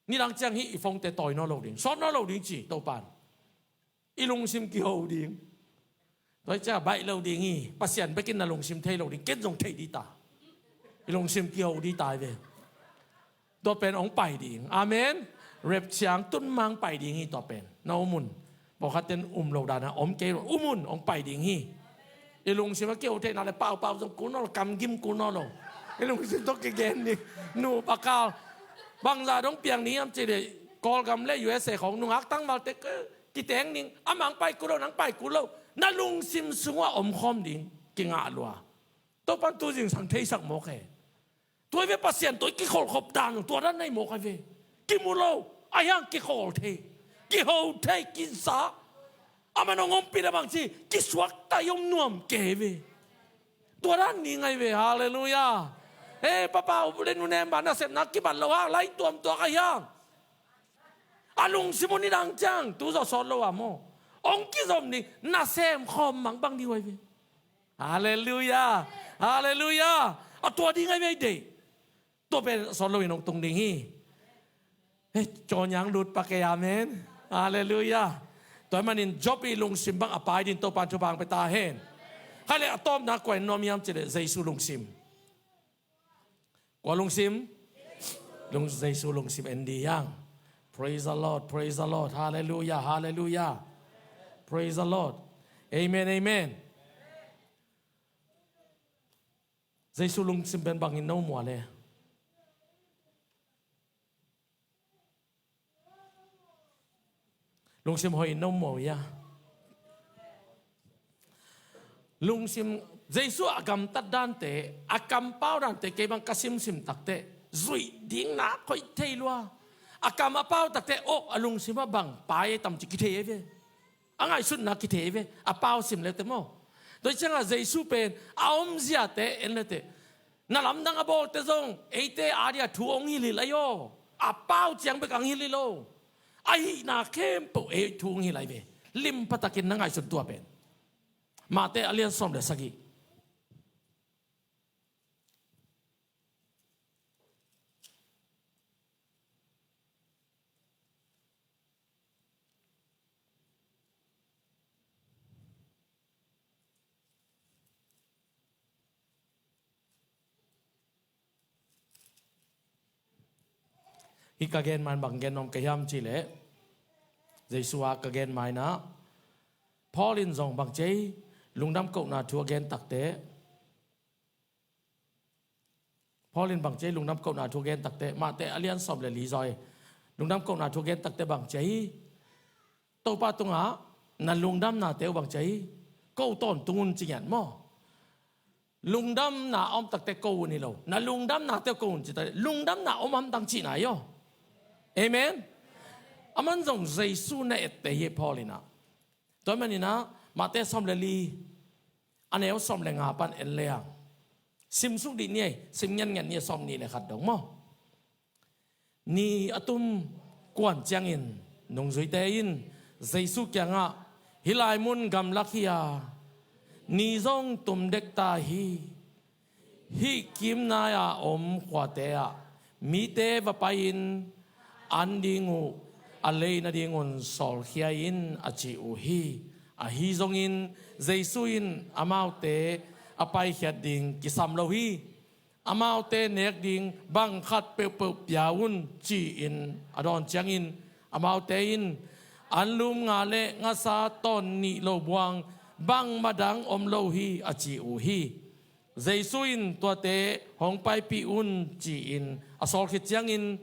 nidang ciang hih i phone-te tawi nawn lo ding, sawt nawn lo ding ci Topan. I lungsim kiho ding. Tua hi ciah baih lo ding hi. Pasian bekin na lungsim thei lo ding, ken zong thei dita. I lungsim kiho dita hi ve. Tua pen hong pai ding. Amen. Rapture ciang tun mang pai ding hi tua pen. Na um un. Pawlkhat ten um lo dana om kei lo. Um un, hong pai ding hi. I lungsim a kiho theihna le paupau zong kul nawn lo, kamgim kul nawn lo. I lungsim tawh kigen ding. Nupa kal bangzah dong piang ding hiam cihleh, Kawlgam le U S A khawng nungak tangvalte kiteng ding. Amah hong pai kul lo, nang pai kul lo. Na lungsim sungah omkhawm ding kingah lua. Topan tu zingsang theisak mawk e. Tua hi ve, Pasian tawh i kikholhkhop dan tua dan nei mawk ahi ve. Kimu lo, ahi hang kikhawl thei, kiho thei, kinsa. Aman hong ompih le bangci kisuakta i om nuam kei ve. Tua dan ni ngai ve. Halleluiah. Hei papa, u le nu, nemba nasepna kibat lo hang lai tuamtuak ahi hang. A lungsim uh nidang ciang tu zawh sawt lo a maw, hong kizom ding, nasem khawm mangbang ding uh ahi ve. Halleluiah. Halleluiah. A tua ding ai vei deih. Tua pen sawt loin hong tung ding hi. Hei, caw niang lut pak ei, amen. Halleluiah. Tua ahih manin Job ii lungsim bang a pai ding Topa'n thupha hong pia ta hen. Khaile a tawpna kua en nuam hiam cih leh Jesu lungsim. Kua lungsim? Lung, Jesu lungsim en dih hiang. Praise the Lord, praise the Lord. Halleluiah, halleluiah. Praise the Lord. Amen, amen. Jesu lungsim pen bangin no mual e? Lungsim hoih in no mual ia? Lungsim, Jesu a gamtat dante, a kampau dante kei bang ka simsim takte zuih ding nak hoih thei lua. A kam a pau takte, oh, a lungsim ah bang pai tam ci kithei ei ve. A ngaihsutna kithei ve, a pau sim lete maw. Tua ciangah Jesu pen a omziate en lete, na lamdang a bawlte zong eite adia thu hong hilhilh ahi aw. A pau ciang bek hong hilhilh lo. A hihna khempeuh ei thu hong hilh ahi ve. Lim phatakin na ngaihsun tua pen. Mate a lian sawm le sagih. Hih ka gen man bang gen nuam ka hiam cih leh, Jesu a ka gen mai na, Paul in zong bang ci ei, lungdam kohna thu a gen takte, Paul in bang ci ei lungdam kohna thu gen takte, Mate a lian sawm le li zaw ei. Lungdam kohna thu gen takte bang ci ei? Topa tungah na lungdamnate uh bang ci ei? Ko tawntung un ci ngiat maw? Lungdamna a om takte ko un hi lo. Na lungdamnate uh ko un ci takte, lungdamna a om hamtang cihna hi aw. Amen. Aman zong Jesu na etteh hi Paul in ah. Tua manin ah, Mate sawm le li, a neu sawm le nga pan en leng, simsuk dih ni ei, sim ngiatngiat ni ei, sawm nih le khat dong maw. Ni a tum kuan ciangin nungzuite in Jesu kiangah, hih lai mun gamlak hi a, ni zong tum dek ta hi. Hih kimnai-a om khuate ah mite va pai-in an ding uh a lei nadingun sawlkhia in a ci uh hi. Ahi zongin Jesu in amaute a paikhiat ding kisam lo hi. Amaute nek ding bang khat peuhpeuh pia un ci-in a dawn ciangin amaute in, an lum nga le ngasa tawn nih lo buang bangmah dang om lo hi a ci uh hi. Jesu in tuate hong paipih un ci-in a sawl khit ciangin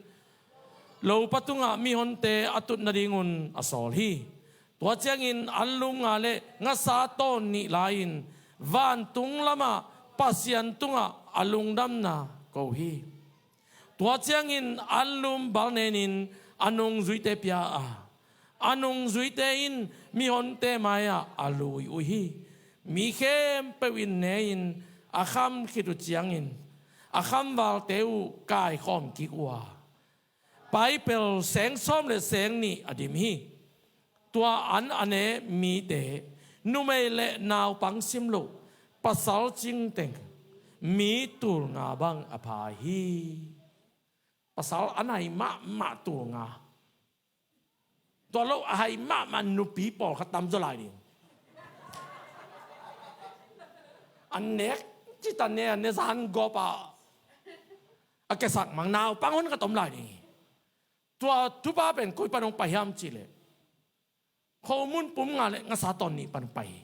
lopa tungah mihonte a tut nadingun a sawl hi. Tua ciangin an lum nga le ngasa tawn nih la-in vantung lamah Pasian tungah a lungdamna ko hi. Tua ciangin an lum bal nenin a nungzuite pia a, a nungzuite in mihonte mai-ah a lui uh hi. Mi khempeuh in ne-in a kham khit uh ciangin a khamvalte uh kaikhawm kik uh a, paipel seng sawm le seng nih a dim hi. Tua an a ne mite, numei le naupang sim loh, pasal cingteng, mi tul nga bang a pha hi. Pasal a nai mahmah tul nga. Tua lo a hai mahmah nupi pawlkhat tamzaw lai ding. A nek cita ne a ne zan gawp a, a kesak mang naupang hon khat om lai ding hi. Tua thupha pen koi pan hong pai hiam cih leh, khomun pum nga le ngasa tawn nih pan hong pai hi.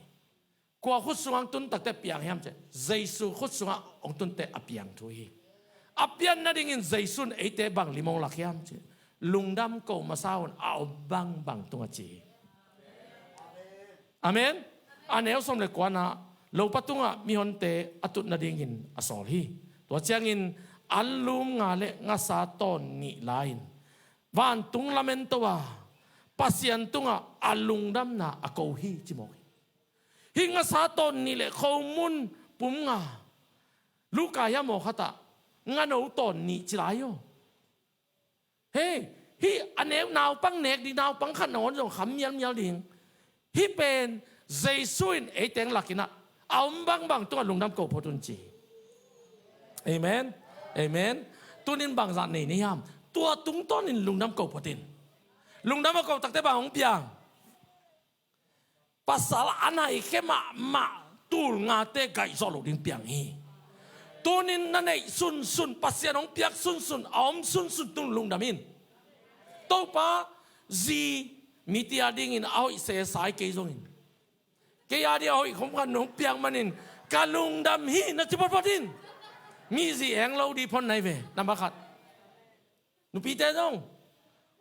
Kua khut sungah hong tun takte a piang hiam cih leh, Jesu khut sungah hong tunte a piang thu hi. A pian nadingin Jesu in eite bang lim hong lak hiam cih leh, lungdam ko masa un a om bangbang tungah ci hi. Amen. A neu sawm le kuana, lopa tungah mihonte a tut nadingin a sawl hi. Tua ciangin an lum nga le ngasa tawn nih la-in vantung lamen to a, Pasian tungah a lungdamna a ko hi ci mawk hi. Hih ngasa tawn nih le khomun pum nga, Luka hiam aw khatah ngano tawn nih ci lai aw. Hei, hih a nek naupang nek ding, naupang khat nangawn zong kham mialmial ding. Hih pen Jesu in eite hong lakin ah A om bangbang tungah lungdam ko phot un ci. Amen. Amen. Tunin bangzah nei na hiam? Tua tungtawnin lungdam ko phot in. Lungdam a ko takte bang hong piang? Pasal a naikhia mahmah tul ngate gaihzawh loh ding piang hi. Tunin na neih sunsun, Pasian hong piak sunsun, a om sunsun tung lungdam in. Topa, zi, mite a dingin a hoih sesai kei zongin, kei a ding a hoih khom khat nong piak manin ka lungdam hi, na ci photphot in. Mi zi eng lo ding phot nai ve, nambat khat. Nupite zong,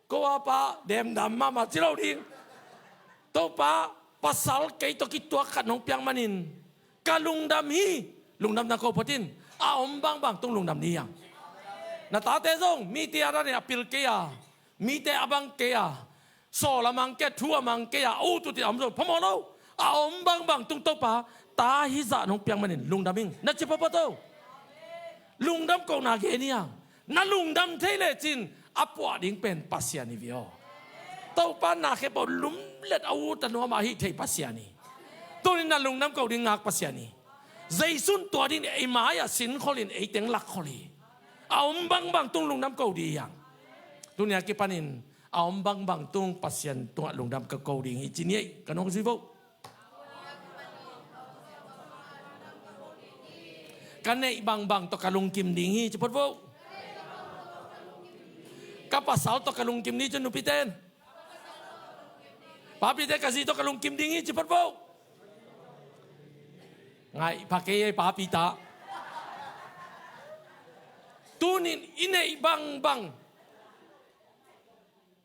ko a pa demdam mahmah ci lo ding. Topa, pasal kei tawh kituak khat nong piak manin ka lungdam hi. Lungdamna ko phot in. A om bangbang tung lungdam ding hi hang. Na tate zong mite a danin a pil kei a, mite a bang kei a, sawl a mang kei a, thu a mang kei a, a ut ut in a om zong phamawh lo. A om bangbang tung Topa, ta hizah nong piak manin lungdam ing, na ci photphot o. Lungdam kohna gen hi hang. Na lungdam thei lecin a puah ding pen Pasian hi ve aw. Topa na khempeuh lumlet a ut a nuam a hih thei Pasian hi. Tunin na lungdam ko ding ngak Pasian hi. Jesu'n tua dingin ei mai-ah sinkhol in ei teng lakkhol hi. A om bangbang tung lungdam ko ding hi hang. Tuni a kipanin a om bangbang tung Pasian tungah lungdam ka ko ding hi ci ni ei, ka nungzui vo. Ka neih bangbang tawh ka lungkim ding hi, ci phot vo. Ka pasal tawh ka lungkim ding hi, ci nupite in. Papite, ka zi tawh ka lungkim ding hi, ci phot vo. Ngai pha kei ei, papi ta. Tunin i neih bangbang,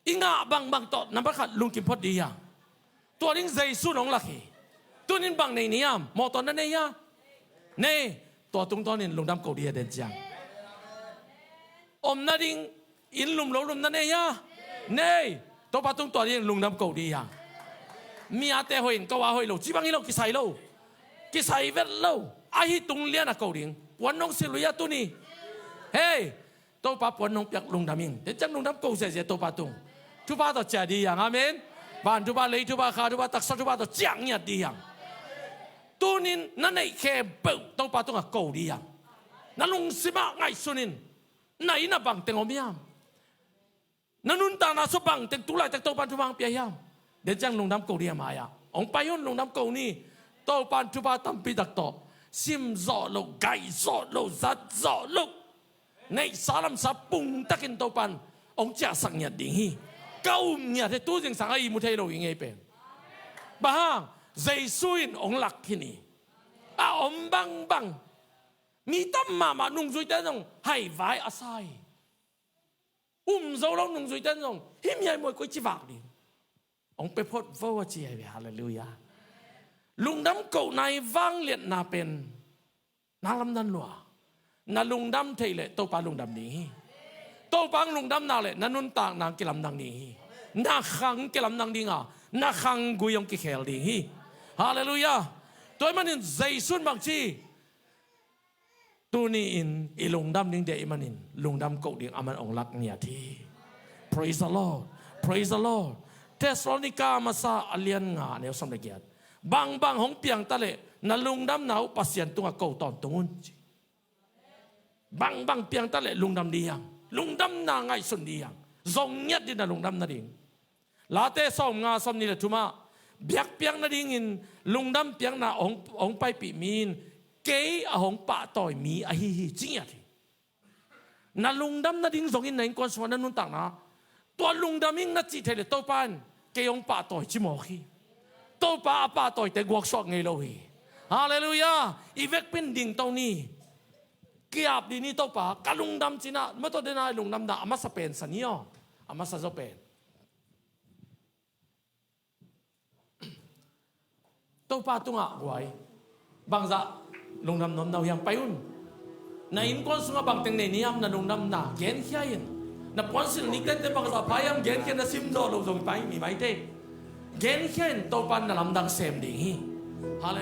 i ngah bangbang tawh nambat khat lungkim phot ding hi hang. Tua ding Jesu'n hong lak hi. Tunin bang nei na hiam? Mawtaw na nei hia? Nei. Tua tungtawnin lungdam ko ding hi a, den ciang. Om nading inn lum lo lum na nei hia? Nei. Topa tung tua dingin lungdam ko ding hi hang. Mi ate hoih in, ko a hoih lo ci bang hi lo, kisai lo. Kisai vet lo. Ahi tung lian a ko ding. Puan nong silh uh hia tuni? Hei, Topa puan nong piak lungdam ing. Den ciang lungdam ko ziahziah Topa tung. Thupha tawh ciah ding hi hang. Amen. Van thupha, lei thupha, kha thupha, taksa thupha tawh ciah ngiat ding hi hang. Tunin na neih khempeuh Topa tungah ko ding hi hang. Na lungsimah ngaihsun in. Na innah bangteng om hiam? Na nuntakna sung bangteng tu laitak Topa'n thupha hong pia hiam? Den ciang lungdam ko ding hi a, mai-ah. Hong pai un, lungdam ko ni. Topa'n thupha tampi tak tawh, sim zawh loh, gaih zawh loh, zat zawh loh, neihsa lamsa pungtakin Topa'n hong ciahsak ngiat ding hi. Ka um ngiat hi, tu zingsang a ihmu thei lo hi ngei pen. Bang hang? Jesu in hong lak khin hi. A om bangbang. Mi tam mahmah, nungzuite zong haivai a sa hi. Um zo lo nungzuite zong, hih mi a muai koi ci vak ding. Hong pia phot vo a ci hi ve, halleluiah. Lungdam kohna i vangliatna pen na lamdang lua. Na lungdam theih leh Topa lungdam ding hi. Topa hong lungdam nak leh na nuntakna hong kilamdang ding hi. Na kha hong kilamdang ding a, na khanggui hong kikhel ding hi. Halleluiah. Tua ahih manin Jesu'n bang ci? Tuni-in i lungdam ding deih ahih manin lungdam koh ding aman hong lak ngiat hi. Praise the Lord. Praise the Lord. Thessalonica masa a lian nga, a neu sawm le giat. Bangbang hong piang ta leh na lungdamna uh Pasian tungah ko tawntung un ci. Bangbang piang ta leh lungdam ding hi hang. Lungdamna ngaihsun ding hi hang. Zong ngiat ding na lungdam nading. Late sawmnga, sawmnih le thumah, biakpiak nadingin lungdam piakna hong, hong paipih mi in kei a hong pahtawi mi ahi hi, ci ngiat hi. Na lungdam nading zongin na innkuan sungah, na nuntakna, tua lungdam ing na cih theih leh Topa in kei hong pahtawi ci mawk hi. Topa a pahtawite guaksuak ngei lo hi. Halleluiah. I vekpi-in dingto ni. Ki-ap dih ni, Topa ka lungdam ci-in ah, mawtaw den a i lungdamna a masa pen sa ni aw. A masa zaw pen Topa tungah guai. Bangzah lungdam nuam na uh hiam, pai un. Na innkuan sungah bangteng nei na hiam, na lungdamna genkhia in. Na puansilh nik tente bangzah pha hiam genkhia in, na sim zawh loh zong pai mi maite. Genkhia in, Topa in na lamdang sem ding hi. Halleluiah.